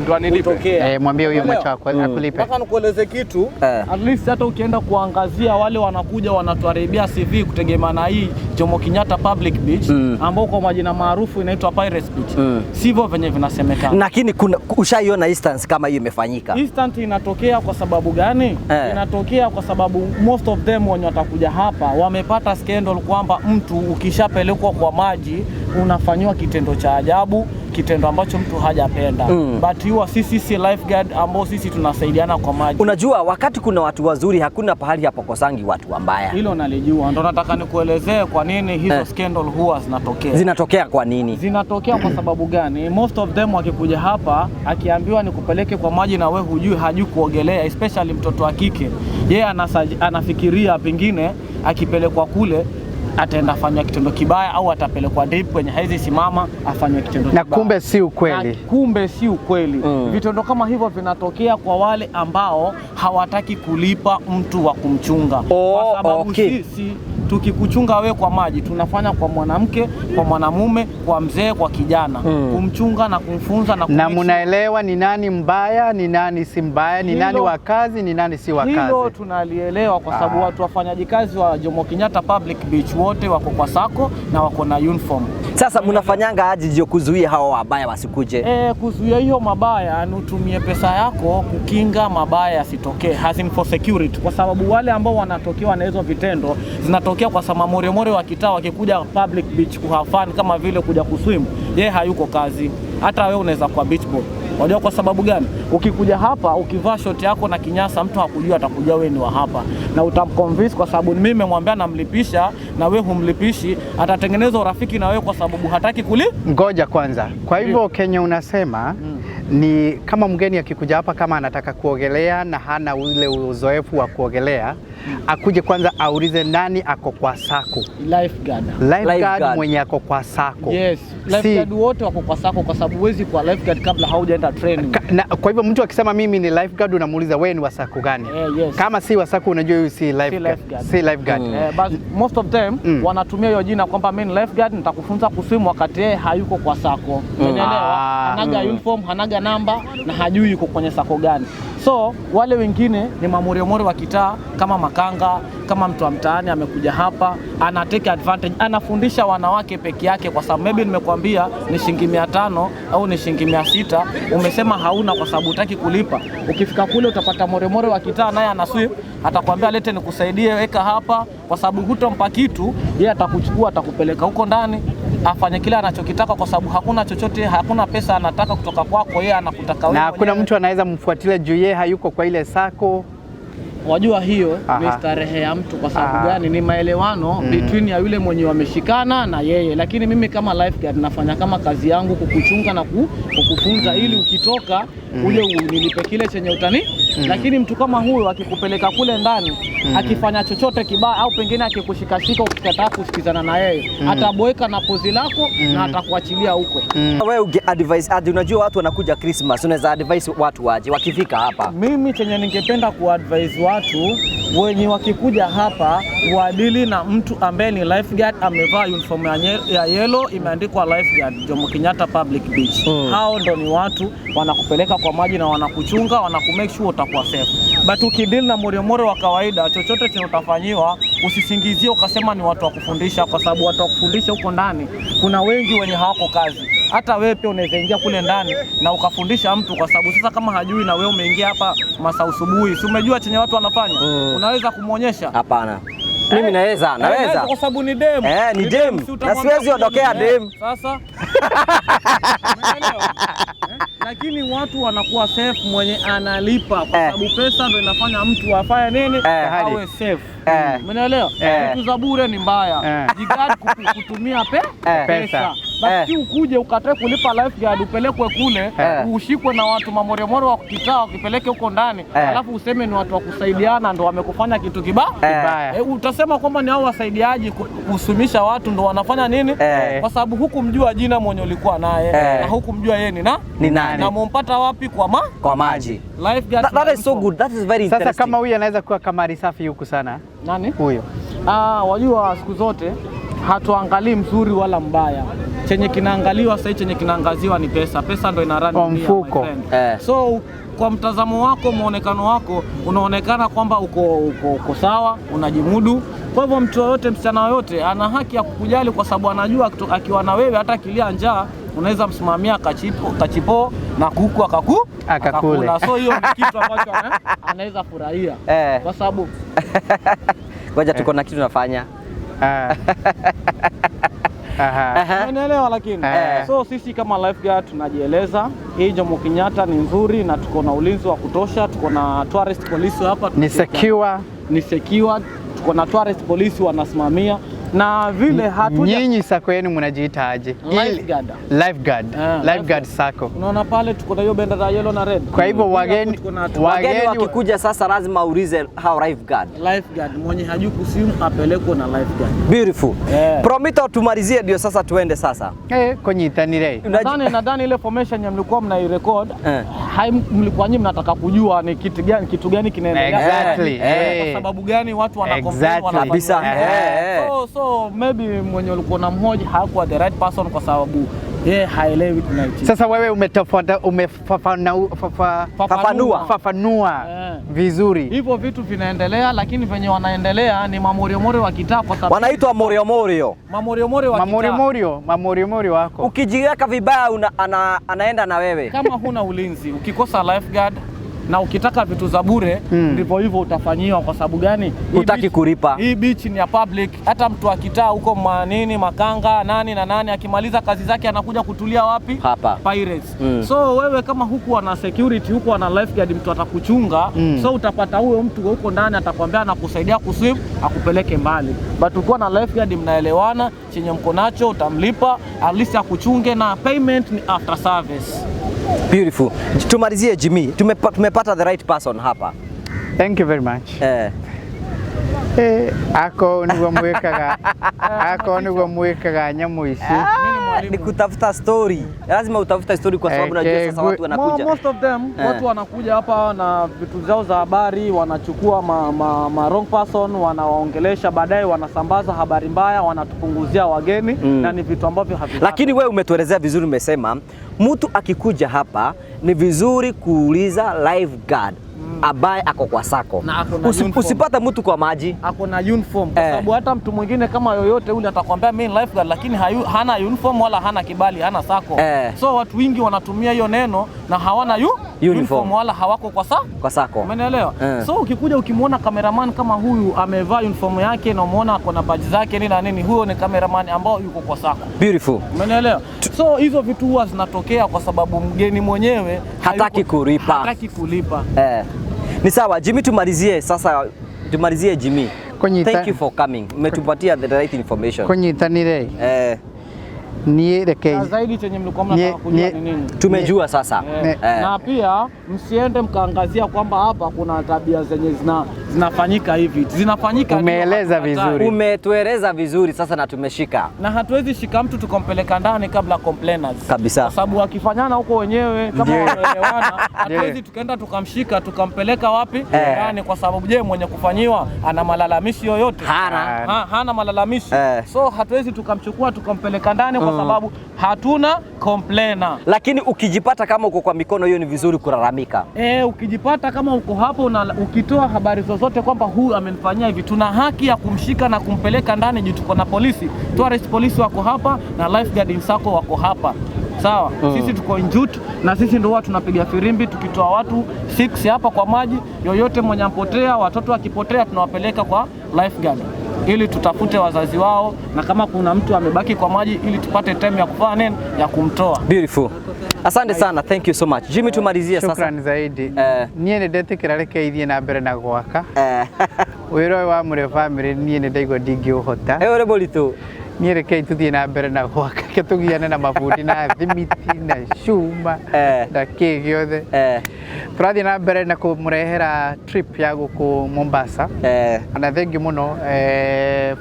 [SPEAKER 2] Ndo anilipe.
[SPEAKER 3] Mwambie huyo macho akulipe.
[SPEAKER 5] Nataka nikueleze kitu. At least hata ukienda kuangazia wale wanakuja wanatuharibia CV kutegemea na hii Jomo Kenyatta Public Beach ambao kwa majina maarufu inaitwa Pirates Beach. Sivyo venye vinasemekana.
[SPEAKER 1] Lakini kuna ushaiona instance kama hiyo imefanyika?
[SPEAKER 5] Instant inatokea kwa sababu gani? Inatokea kwa sababu most of them wenye watakuja hapa wamepata scandal kwamba mtu ukishapelekwa kwa maji unafanyiwa kitendo cha ajabu, kitendo ambacho mtu hajapenda. But huwa sisi lifeguard ambao sisi tunasaidiana kwa maji.
[SPEAKER 1] Unajua, wakati kuna watu wazuri hakuna pahali hapakosangi watu wabaya.
[SPEAKER 5] Hilo nalijua, ndo nataka nikuelezee kwa nini hizo scandal huwa zinatokea.
[SPEAKER 1] Zinatokea kwa nini?
[SPEAKER 5] Zinatokea kwa sababu gani? Most of them wakikuja hapa, akiambiwa nikupeleke kwa maji na we hujui, hajui kuogelea, especially mtoto wa kike, yeye anafikiria pengine akipelekwa kule ataenda fanywa kitendo kibaya au atapelekwa deep kwenye haizi simama afanywe kitendo
[SPEAKER 3] Na
[SPEAKER 5] kibaya.
[SPEAKER 3] kumbe si ukweli.
[SPEAKER 5] Na kumbe si ukweli. Vitendo kama hivyo vinatokea kwa wale ambao hawataki kulipa mtu wa kumchunga.
[SPEAKER 1] Oh,
[SPEAKER 5] kwa sababu sisi tukikuchunga wewe kwa maji tunafanya kwa mwanamke, kwa mwanamume, kwa mzee, kwa kijana, kumchunga na kumfunza na
[SPEAKER 3] Na
[SPEAKER 5] kumake sure-
[SPEAKER 3] munaelewa ni nani mbaya, ni nani si mbaya, ni nani wa kazi, ni nani si wa
[SPEAKER 5] Hilo
[SPEAKER 3] kazi.
[SPEAKER 5] tunalielewa kwa sababu watu wafanyaji kazi wa Jomo Kenyatta Public Beach wote wako kwa sako na wako na uniform.
[SPEAKER 1] Sasa mnafanyanga aje ndio kuzuia hawa wabaya wasikuje?
[SPEAKER 5] Kuzuia hiyo mabaya ni utumie pesa yako kukinga mabaya yasitokee, as in for security, kwa sababu wale ambao wanatokewa na hizo vitendo zinatokea kwa sababu moremore wa kitaa wakikuja public beach kuhave fun kama vile kuja kuswim, yeye hayuko kazi. Hata wewe unaweza kuwa beach boy. Unajua kwa sababu gani? Ukikuja hapa ukivaa short yako na kinyasa, mtu hakujua, atakujua wewe ni wa hapa, na utamconvince kwa sababu mimi nimemwambia namlipisha na wewe humlipishi, atatengeneza urafiki na wewe kwa sababu hataki kuli
[SPEAKER 3] Ngoja kwanza. Kwa hivyo Kenya unasema ni kama mgeni akikuja hapa kama anataka kuogelea na hana ule uzoefu wa kuogelea, Akuje kwanza aulize nani ako kwa sako.
[SPEAKER 5] Lifeguard.
[SPEAKER 3] Lifeguard mwenye ako kwa sako.
[SPEAKER 5] Yes, lifeguard wote wako kwa sako kwa sababu huwezi kuwa lifeguard kabla haujaenda training.
[SPEAKER 3] Na, kwa hivyo mtu akisema mimi ni lifeguard unamuuliza wewe ni wa sako gani?
[SPEAKER 5] Yes.
[SPEAKER 3] Kama si wa sako unajua huyu si lifeguard. Si lifeguard.
[SPEAKER 5] But most of them wanatumia hiyo jina kwamba mimi ni lifeguard nitakufunza kuswim wakati yeye hayuko kwa sako. Unaelewa? Hanaga uniform, hanaga namba na hajui yuko kwenye sako gani. So wale wengine ni mamoriomori wa kitaa kama makanga, kama mtu wa mtaani amekuja hapa, ana take advantage, anafundisha wanawake peke yake, kwa sababu maybe nimekuambia ni shilingi 500 au ni shilingi 600, umesema hauna kwa sababu hutaki kulipa. Ukifika kule utapata moriomori wa kitaa naye ana swim, atakwambia lete nikusaidie, weka hapa, kwa sababu hutompa kitu, yeye atakuchukua atakupeleka huko ndani afanye kile anachokitaka, kwa sababu hakuna chochote, hakuna pesa anataka kutoka kwako, yeye anakutaka wewe.
[SPEAKER 3] Na hakuna mtu anaweza mfuatilia juu yeye hayuko kwa ile sako.
[SPEAKER 5] Wajua hiyo ni starehe ya mtu kwa sababu gani? Ni maelewano between ya yule mwenye wameshikana na yeye. Lakini mimi kama lifeguard nafanya kama kazi yangu kukuchunga na kukufunza ili ukitoka uje unilipe kile chenye utani. Lakini mtu kama huyo akikupeleka kule ndani akifanya chochote kibaya au pengine akikushikashika ukikataa kusikizana na yeye ataboeka na pozi lako na atakuachilia huko.
[SPEAKER 1] Wewe unge advise hadi, unajua watu wanakuja Christmas, unaweza advise watu waje wakifika hapa?
[SPEAKER 5] Mimi chenye ningependa kuadvise watu wenye wakikuja hapa waadili na mtu ambaye ni lifeguard amevaa uniform ya yellow imeandikwa lifeguard Jomo Kenyatta Public Beach. Hao ndo ni watu wanakupeleka kwa maji na wanakuchunga, wanakumake sure utakuwa safe. But ukideal na moriomori wa kawaida, chochote chenye utafanyiwa usisingizie ukasema ni watu wa kufundisha, kwa sababu watu wa kufundisha huko ndani kuna wengi wenye hawako kazi. Hata wewe pia unaweza ingia kule ndani na ukafundisha mtu, kwa sababu sasa kama hajui na wewe umeingia hapa masaa usubuhi, si umejua chenye watu wanafanya? Unaweza kumuonyesha?
[SPEAKER 1] Hapana. Mimi naweza.
[SPEAKER 5] Kwa sababu ni dem.
[SPEAKER 1] Ni dem. Na siwezi ondokea dem.
[SPEAKER 5] Sasa. Lakini watu wanakuwa safe mwenye analipa, kwa sababu pesa ndio inafanya mtu afanye nini? Awe safe. Umeelewa? Vitu za bure ni mbaya. Jigard kutumia pesa. Basi ukuje ukatae kulipa lifeguard upelekwe kule ushikwe na watu mamoremoro wa kitaa ukipeleke huko ndani alafu useme ni watu wa kusaidiana ndo wamekufanya kitu kibaya. Utasema kwamba ni hao wasaidiaji kusumisha watu ndo wanafanya nini? Kwa sababu hukumjua jina mwenye ulikuwa naye na hukumjua yeye ni nani na mumpata wapi? Kwa
[SPEAKER 1] maji.
[SPEAKER 5] Lifeguard.
[SPEAKER 1] That is so good. That is very interesting.
[SPEAKER 3] Sasa kama huyu anaweza kuwa kamari safi huku sana.
[SPEAKER 5] Nani?
[SPEAKER 3] Huyo.
[SPEAKER 5] Wajua siku zote hatuangalii mzuri wala mbaya. Chenye kinaangaliwa sasa, chenye kinaangaziwa ni pesa. Pesa ndo ina run
[SPEAKER 3] mfuko.
[SPEAKER 5] So kwa mtazamo wako, muonekano wako, unaonekana kwamba uko sawa, unajimudu. Kwa hivyo mtu yoyote, msichana yoyote ana haki ya kukujali, kwa sababu anajua akiwa na wewe hata akilia njaa unaweza msimamia kachipo na kuku akakula. So hiyo ni kitu ambacho anaweza furahia. Kwa sababu
[SPEAKER 1] ngoja tuko na kitu tunafanya.
[SPEAKER 5] Unaelewa lakini. So sisi kama lifeguard tunajieleza, hii Jomo Kenyatta ni nzuri na tuko na ulinzi wa kutosha, tuko na tourist police hapa,
[SPEAKER 3] ni secure,
[SPEAKER 5] ni secure, tuko na tourist police wanasimamia. Na vile hatuja.
[SPEAKER 3] Nyinyi sako yenu mnajiita aje?
[SPEAKER 5] Lifeguard.
[SPEAKER 3] Lifeguard sako.
[SPEAKER 5] Unaona pale tuko na hiyo bendera yellow na red.
[SPEAKER 3] Kwa hivyo wageni
[SPEAKER 1] wakikuja sasa lazima aulize how lifeguard.
[SPEAKER 5] Lifeguard mwenye hajui kusimu apelekwe na lifeguard.
[SPEAKER 1] Beautiful. Promito, tumalizie ndio sasa tuende sasa.
[SPEAKER 3] Konyitanire.
[SPEAKER 5] Nadhani ile formation ya mlikuwa mnairecord, mlikuwa nyinyi mnataka kujua ni kitu gani kinaendelea.
[SPEAKER 3] Exactly.
[SPEAKER 5] Kwa sababu gani watu wana complain
[SPEAKER 1] kabisa.
[SPEAKER 5] So maybe mwenye ulikuwa unamhoji hakuwa the right person kwa sababu yeye haelewi tunaichi.
[SPEAKER 3] Sasa wewe umefafanua vizuri.
[SPEAKER 5] Hivyo vitu vinaendelea, lakini venye wanaendelea ni mamoriomori wa kitaa, kwa sababu
[SPEAKER 1] wanaitwa moriomorio.
[SPEAKER 5] Mamoriomori wa
[SPEAKER 3] kitaa. Mamoriomori wako.
[SPEAKER 1] Ukijiweka vibaya anaenda na wewe.
[SPEAKER 5] Kama huna ulinzi, ukikosa lifeguard na ukitaka vitu za bure ndivyo hivyo utafanyiwa. Kwa sababu gani?
[SPEAKER 1] Hutaki kulipa.
[SPEAKER 5] Hii beach ni ya public. Hata mtu akitaa huko manini makanga nani na nani akimaliza kazi zake anakuja kutulia wapi?
[SPEAKER 1] Hapa
[SPEAKER 5] Pirates. So wewe kama huku ana security, huku ana lifeguard, mtu atakuchunga. So utapata huyo mtu huko ndani atakwambia anakusaidia kuswim akupeleke mbali. But ukiwa na lifeguard mnaelewana, chenye mko nacho utamlipa, at least akuchunge, na payment ni after service.
[SPEAKER 1] Beautiful. Tumalizie Jimmy. Tumepata the right person hapa.
[SPEAKER 3] Thank you very much. Ako niguo mwikaga, ako niguo mwikaga nyamu ici.
[SPEAKER 1] Ni kutafuta story. Lazima utafute story kwa sababu unajua sasa watu wanakuja.
[SPEAKER 5] Most of them watu wanakuja hapa na vitu zao za habari, wanachukua ma wrong person, wanawaongelesha, baadaye wanasambaza habari mbaya, wanatupunguzia wageni na ni vitu ambavyo havifai.
[SPEAKER 1] Lakini wewe umetuelezea vizuri, umesema mtu akikuja hapa ni vizuri kuuliza lifeguard ambaye ako kwa sako. Usipate mtu kwa maji
[SPEAKER 5] ako na uniform, kwa sababu hata mtu mwingine kama yoyote ule atakwambia mimi lifeguard, lakini hana uniform wala hana kibali, hana sako. So watu wengi wanatumia hiyo neno na hawana uniform wala hawako kwa
[SPEAKER 1] sako.
[SPEAKER 5] Umeelewa? So ukikuja ukimuona cameraman kama huyu amevaa uniform yake na umeona ako na badge zake nini na nini, huyo ni cameraman ambao yuko kwa sako.
[SPEAKER 1] Beautiful.
[SPEAKER 5] Umeelewa? So hizo vitu huwa zinatokea kwa sababu mgeni mwenyewe
[SPEAKER 1] hataki kulipa.
[SPEAKER 5] Hataki kulipa.
[SPEAKER 1] Ni sawa Jimmy, tumalizie sasa, tumalizie Jimmy. Thank you for coming. Umetupatia the right information.
[SPEAKER 3] Kunyitanire. Ni reke.
[SPEAKER 5] Zaidi chenye mlikuwa mnataka kujua ni nini?
[SPEAKER 1] Tumejua sasa.
[SPEAKER 5] Na pia msiende mkaangazia kwamba hapa kuna tabia zenye zinafanyika hivi. Zinafanyika.
[SPEAKER 3] Umeeleza vizuri.
[SPEAKER 1] Umetueleza vizuri sasa na tumeshika.
[SPEAKER 5] Na hatuwezi shika mtu tukampeleka ndani kabla complainers.
[SPEAKER 1] Kabisa.
[SPEAKER 5] Kwa sababu wakifanyana huko wenyewe kama wanaelewana, hatuwezi tukaenda tukamshika tukampeleka wapi? Ndani, kwa sababu je, mwenye kufanyiwa ana malalamishi yoyote?
[SPEAKER 1] Hana.
[SPEAKER 5] Hana malalamishi. So hatuwezi tukamchukua tukampeleka ndani kwa sababu hatuna complainer.
[SPEAKER 1] Lakini ukijipata kama uko kwa mikono hiyo ni vizuri kulalamika.
[SPEAKER 5] Ukijipata kama uko hapo na ukitoa habari zozote kwamba huyu amenifanyia hivi, tuna haki ya kumshika na kumpeleka ndani juu tuko na polisi. Tourist polisi wako hapa na lifeguard sako wako hapa. Sawa? Sisi tuko Njut na sisi ndio huwa tunapiga firimbi tukitoa watu 6 hapa kwa maji. Yoyote mwenye ampotea, watoto wakipotea tunawapeleka kwa lifeguard ili tutafute wazazi wao, na kama kuna mtu amebaki kwa maji ili tupate time ya kufanya nini, ya kumtoa.
[SPEAKER 1] Beautiful. Asante sana, thank you so much. Jimmy, tumalizie sasa.
[SPEAKER 3] Shukrani zaidi. Niĩ nĩ ndetikĩra reke ithiĩ na mbere na gwaka. Wĩra ũyũ wa Mũrĩo family niĩ nĩ ndaigua ndingĩũhota.
[SPEAKER 1] Ũrĩ mũritũ.
[SPEAKER 3] Niĩ rekei tũthiĩ na mbere na gwaka, reke tũgiane na mabundi na thimiti na cuma na kĩ gĩothe. Tũrathiĩ na mbere na kũmũrehera trip ya gũkũ Mombasa. Na thengiũ mũno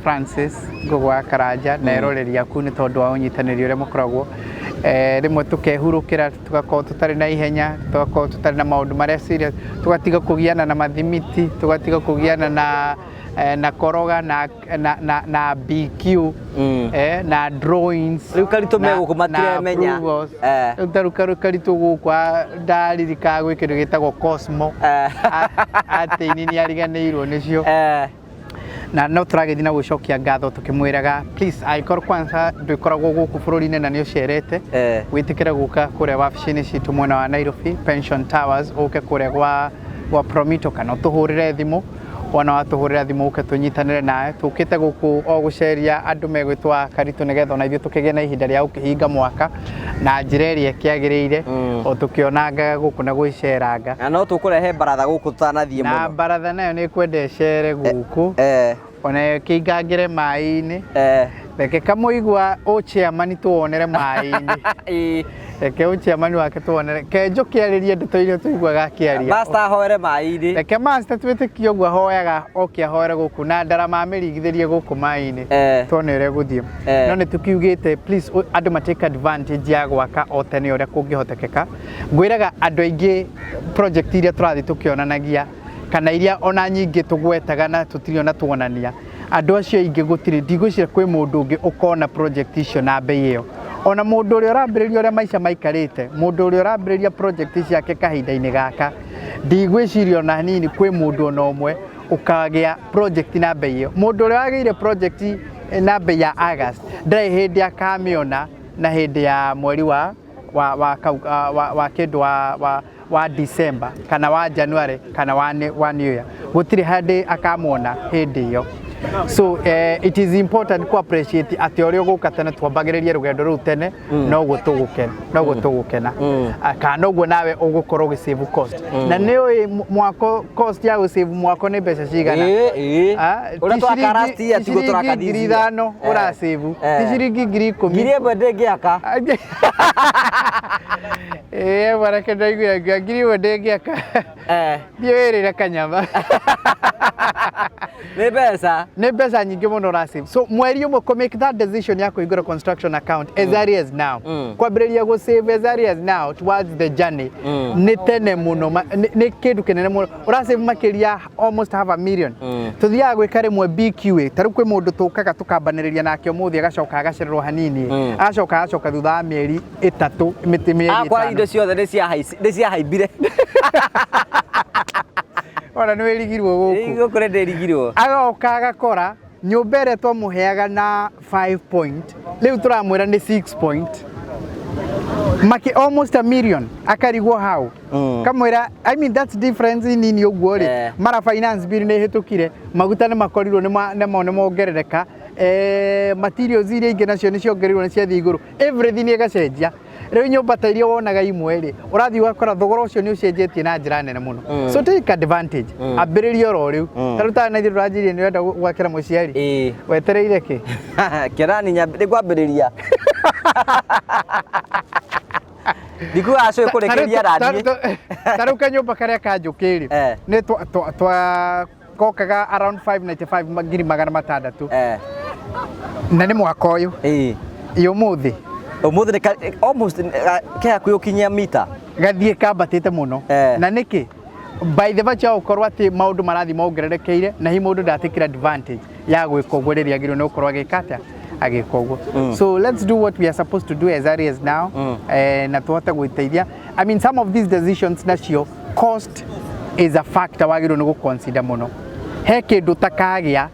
[SPEAKER 3] Francis Ngũgũ wa Karanja na eroreri aku nĩ tondũ wa ũnyitanĩri ũrĩa mũkoragwo. Rĩmwe tũkehurũkĩra, tũgakorwo tũtarĩ na ihenya, tũgakorwo tũtarĩ na maũndũ marĩa serious, tũgatiga kũgiana na mathimiti, tũgatiga kũgiana na koroga na BQ na drawings.
[SPEAKER 1] Rĩu Karitũ me gũkũ matiremenya.
[SPEAKER 3] Rĩu ta rĩu Karitũ gũkũ ndaririkaga gwĩ kĩndũ gĩtagwo Cosmo. Atĩ ini nĩ ariganĩirwo nĩcio. Na no tũragĩthiĩ na gũcokia ngatho tũkĩmwĩraga please, angĩkorwo kwanza ndũkoragwo gũkũ bũrũri-inĩ na nĩ ũcerete, wĩtĩkĩre gũka kũrĩa wabici-inĩ citũ mwena wa Nairobi Pension Towers, ũke kũrĩa gwa Promito kana ũtũhũrĩre thimũ. Wona watũhũrĩra thimũ ũke tũnyitanĩre nawe. Tũkĩte gũkũ o gũceria andũ megwĩtwo Karitũ nĩgetha ona ithuĩ tũkĩgĩe na ihinda rĩa gũkĩhinga mwaka na njĩra ĩrĩa ĩkĩagĩrĩire, o tũkĩonangaga gũkũ na gwĩceranga.
[SPEAKER 1] Na no tũkũrehe baratha gũkũ tũtanathiĩ mũno.
[SPEAKER 3] Na baratha nayo nĩ ĩkwenda ĩcere gũkũ, ona ĩkĩingangĩre maĩ-inĩ. Reke kamũigua ũchairman tuwonere maĩ-inĩ. Reke ũchairman wake tuwonere. Kenjo kĩarĩrie ndeto iria tũiguaga akĩaria.
[SPEAKER 1] Master ahoere maĩ-inĩ.
[SPEAKER 3] Reke master twĩtĩkie ũguo ahoyaga oke ahoere gũkũ na ndarama amĩringithĩrie gũkũ maĩ-inĩ. Tuone ũrĩa gũthiĩ. No nĩ tũkiugĩte please andũ ma take advantage ya gwaka o tene ũrĩa kũngĩhotekeka. Ngwĩraga andũ aingĩ project iria tũrathiĩ tũkĩonanagia kana iria ona nyingĩ tũgwetaga na tũtirĩ ona tuonania, andũ acio aingĩ gũtirĩ, ndigwĩciria kwĩ mũndũ ũngĩ ũkona project icio na bei ĩyo. Ona mũndũ ũrĩa ũrambĩrĩria ũrĩa maica maikarĩte, mũndũ ũrĩa ũrambĩrĩria project ciake kahinda-inĩ gaka, ndigwĩciria ona hanini kwĩ mũndũ ona ũmwe ũkagĩa project na bei ĩyo. Mũndũ ũrĩa wagĩire project na bei ya August ndarĩ hĩndĩ akamĩona na hĩndĩ ya mweri wa wa wa wa wa kĩndũ wa wa December kana wa January kana wa New Year, gũtirĩ hĩndĩ akamwona hĩndĩ ĩyo. So it is important ku appreciate atĩ ũrĩa ũgũka tene twambagĩrĩrie rũgendo rũu tene, noguo tũgũkena, noguo tũgũkena, kana noguo nawe ũgũkorwo ũgĩsave cost. Na nĩ ũĩ mwako cost ya gũsave mwako nĩ mbeca cigana?
[SPEAKER 1] Ũrĩa twaka last year tiguo tũraka this year.
[SPEAKER 3] Ngiri 5 ũrasave, ti ciringi 10,000.
[SPEAKER 1] 1,000 ndĩngĩaka.
[SPEAKER 3] Baraka ndaiguire 1,000 ndĩngĩaka. Thiĩ wĩrĩre kanyama.
[SPEAKER 1] Nĩ mbeca.
[SPEAKER 3] Nĩ mbeca nyingĩ mũno ũra save. So mweri ũmwe kũ make that decision ya kũhingũra construction account as early as now, kwambĩrĩria gũ save as early as now towards the journey, nĩ tene mũno, nĩ kĩndũ kĩnene mũno ũra save, makĩria almost half a million. Tũthiaga gwĩka rĩmwe BQA, ta rĩu kwĩ mũndũ tũkaga tũkambanĩrĩria nake ũmũthĩ, agacoka agacererwo hanini, agacoka agacoka thutha wa mĩeri 3, mĩtĩ mĩeri
[SPEAKER 1] Akwa
[SPEAKER 3] 5.
[SPEAKER 1] Indo ciothe nĩ ciahaimbire.
[SPEAKER 3] Ona nĩ wĩrigirwo gũkũ.
[SPEAKER 1] Gũkũ nĩ ndĩrigirwo.
[SPEAKER 3] Agoka agakora nyũmba ĩrĩa twamũheaga na 5 point, rĩu tũramwĩra nĩ 6 point maki, almost a million, akarigwo hau. Kamwĩra, I mean, that's difference nini ũguo rĩ. Mara finance bill nĩ ĩhĩtũkire, maguta nĩ makorirwo nĩmo nĩ mongerereka, materials iria ingĩ nacio nĩ ciongereirwo, nĩ ciathiĩ igũrũ, everything ĩgacenjia. Rĩu nyũmba ta iria wonaga imwe rĩ, ũrathiĩ ũgakora thogora ũcio nĩ ũcenjetie na njĩra nene mũno. So take advantage, ambĩrĩria oro rĩu. Ta rĩu tana ithuĩ tũranjirie, nĩ ũrenda gwakĩra mũciari.
[SPEAKER 1] Ĩĩ.
[SPEAKER 3] Wetereire kĩ?
[SPEAKER 1] Kĩrani nĩ ngwambĩrĩria ndikuga acũĩ kũrĩkĩria raniĩ.
[SPEAKER 3] Ta rĩu kanyũmba karĩa ka njũkĩ rĩ, nĩ twa kokaga around 595 ngiri magana matandatũ, na nĩ mwaka ũyũ. Ĩ ũmũthĩ?
[SPEAKER 1] Ũmũthĩ nĩ almost ke hakuhĩ ũkinyia mita.
[SPEAKER 3] Gathiĩ kambatĩte mũno. Na nĩkĩ? By the virtue ya gũkorwo atĩ maũndũ marathiĩ mongererekeire, na hihi mũndũ ndatikĩra advantage ya gwĩka ũguo rĩrĩa agĩrĩirwo nĩ gũkorwo agĩka atĩa, agĩka ũguo. So let's do what we are supposed to do as early as now, na tũhote gwĩteithia. I mean, some of these decisions nacio, cost is a factor wagĩrĩirwo nĩ gũconsider mũno. He kĩndũ ũtakagĩa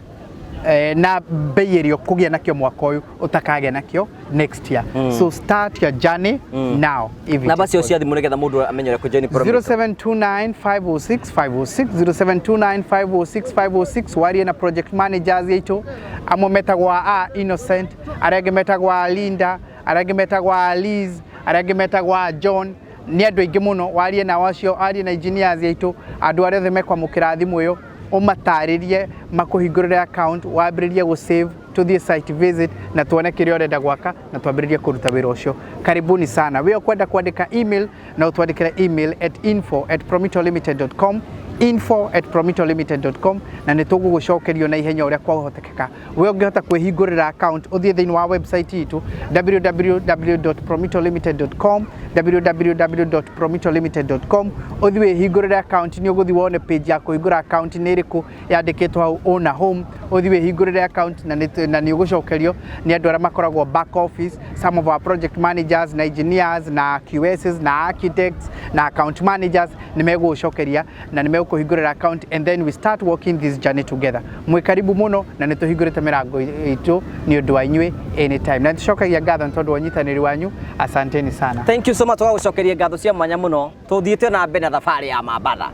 [SPEAKER 3] na bei ĩrĩa ũkũgĩa nakĩo mwaka ũyũ, ũtakagĩa nakĩo next year. So start your journey now if it
[SPEAKER 1] Namba
[SPEAKER 3] is
[SPEAKER 1] cio
[SPEAKER 3] possible.
[SPEAKER 1] cia thimũ nĩgetha mũndũ amenye ũrĩa kũjoin Promito.
[SPEAKER 3] 0729 506 506, 0729 506 506. Warie na project managers aitũ, amwe metagwo a Innocent, arĩa angĩ metagwo a Linda, arĩa angĩ metagwo a Liz, arĩa angĩ metagwo a John. Nĩ andũ aingĩ mũno. Warie nao acio, warie na engineers aitũ, andũ arĩa othe mekwamũkĩra thimũ ĩyo, ũmatarĩrie, makũhingũrĩre account, wambĩrĩrie gũ save, tũthiĩ site visit na tuone kĩrĩa ũrenda gwaka na twambĩrĩrie kũruta wĩra ũcio. Karibuni sana. We ũkwenda kwandĩka email, na ũtwandĩkĩre email at info@promitolimited.com, info@promitolimited.com, na nĩ tũgũgũcokerio na ihenya ũrĩa kwahotekeka. We ũngĩhota kwĩhingũrĩra account, ũthiĩ thĩinĩ wa website itũ www.promitolimited.com, www.promitolimited.com, ũthiĩ wĩhingũrĩre account. Nĩ ũgũthiĩ wone page ya kũhingũra account nĩ ĩrĩkũ yandĩkĩtwo hau own a home. Ũthiĩ wĩhingũrĩre account na nĩ ũgũcokerio nĩ andũ arĩa makoragwo back office, some of our project managers na engineers na QSs na architects na account managers. Nĩ megũgũcokeria na nĩ megũkũhingũrĩra account, and then we start walking this journey together. Mwĩ karibu mũno, na nĩ tũhingũrĩte mĩrango itũ nĩ ũndũ wa inyuĩ anytime, na nĩ tũcokagia ngatho nĩ tondũ wa ũnyitanĩri wanyu. Asanteni sana.
[SPEAKER 1] Thank you so much, tũgagũcokeria ngatho cia mwanya mũno. Tũthiĩte na mbere na thabarĩ ya Mambatha.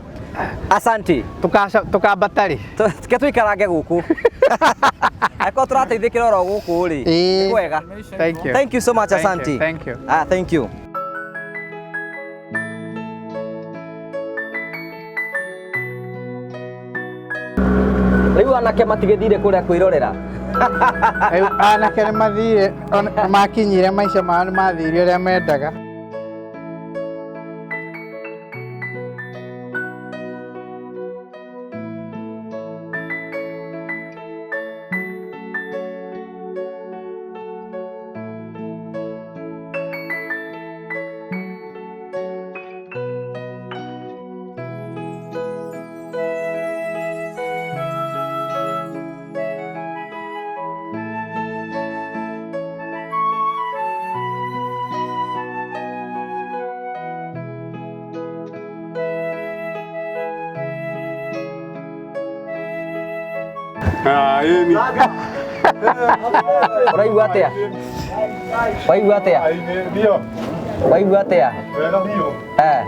[SPEAKER 1] Asante.
[SPEAKER 3] Tũkambata rĩ?
[SPEAKER 1] Ke tũikarange gũkũ, angĩkorwo tũrateithĩkĩra oro gũkũ rĩ.
[SPEAKER 3] Ĩĩ.
[SPEAKER 1] Nĩ kwega.
[SPEAKER 3] Thank you.
[SPEAKER 1] Thank you so much.
[SPEAKER 3] Thank you,
[SPEAKER 1] Asante.
[SPEAKER 3] thank you.
[SPEAKER 1] Ah, thank you. Rĩu anake matigĩthire kũrĩa kwĩrorera.
[SPEAKER 3] Rĩu anake nĩ mathire, makinyire maica mao, nĩ mathire ũrĩa mendaga.
[SPEAKER 2] Ah, hii ni
[SPEAKER 1] Ũraigua atĩa? Waigua atĩa?
[SPEAKER 2] Ndio.
[SPEAKER 1] Waigua atĩa?
[SPEAKER 2] Wega biũ.
[SPEAKER 1] Eh.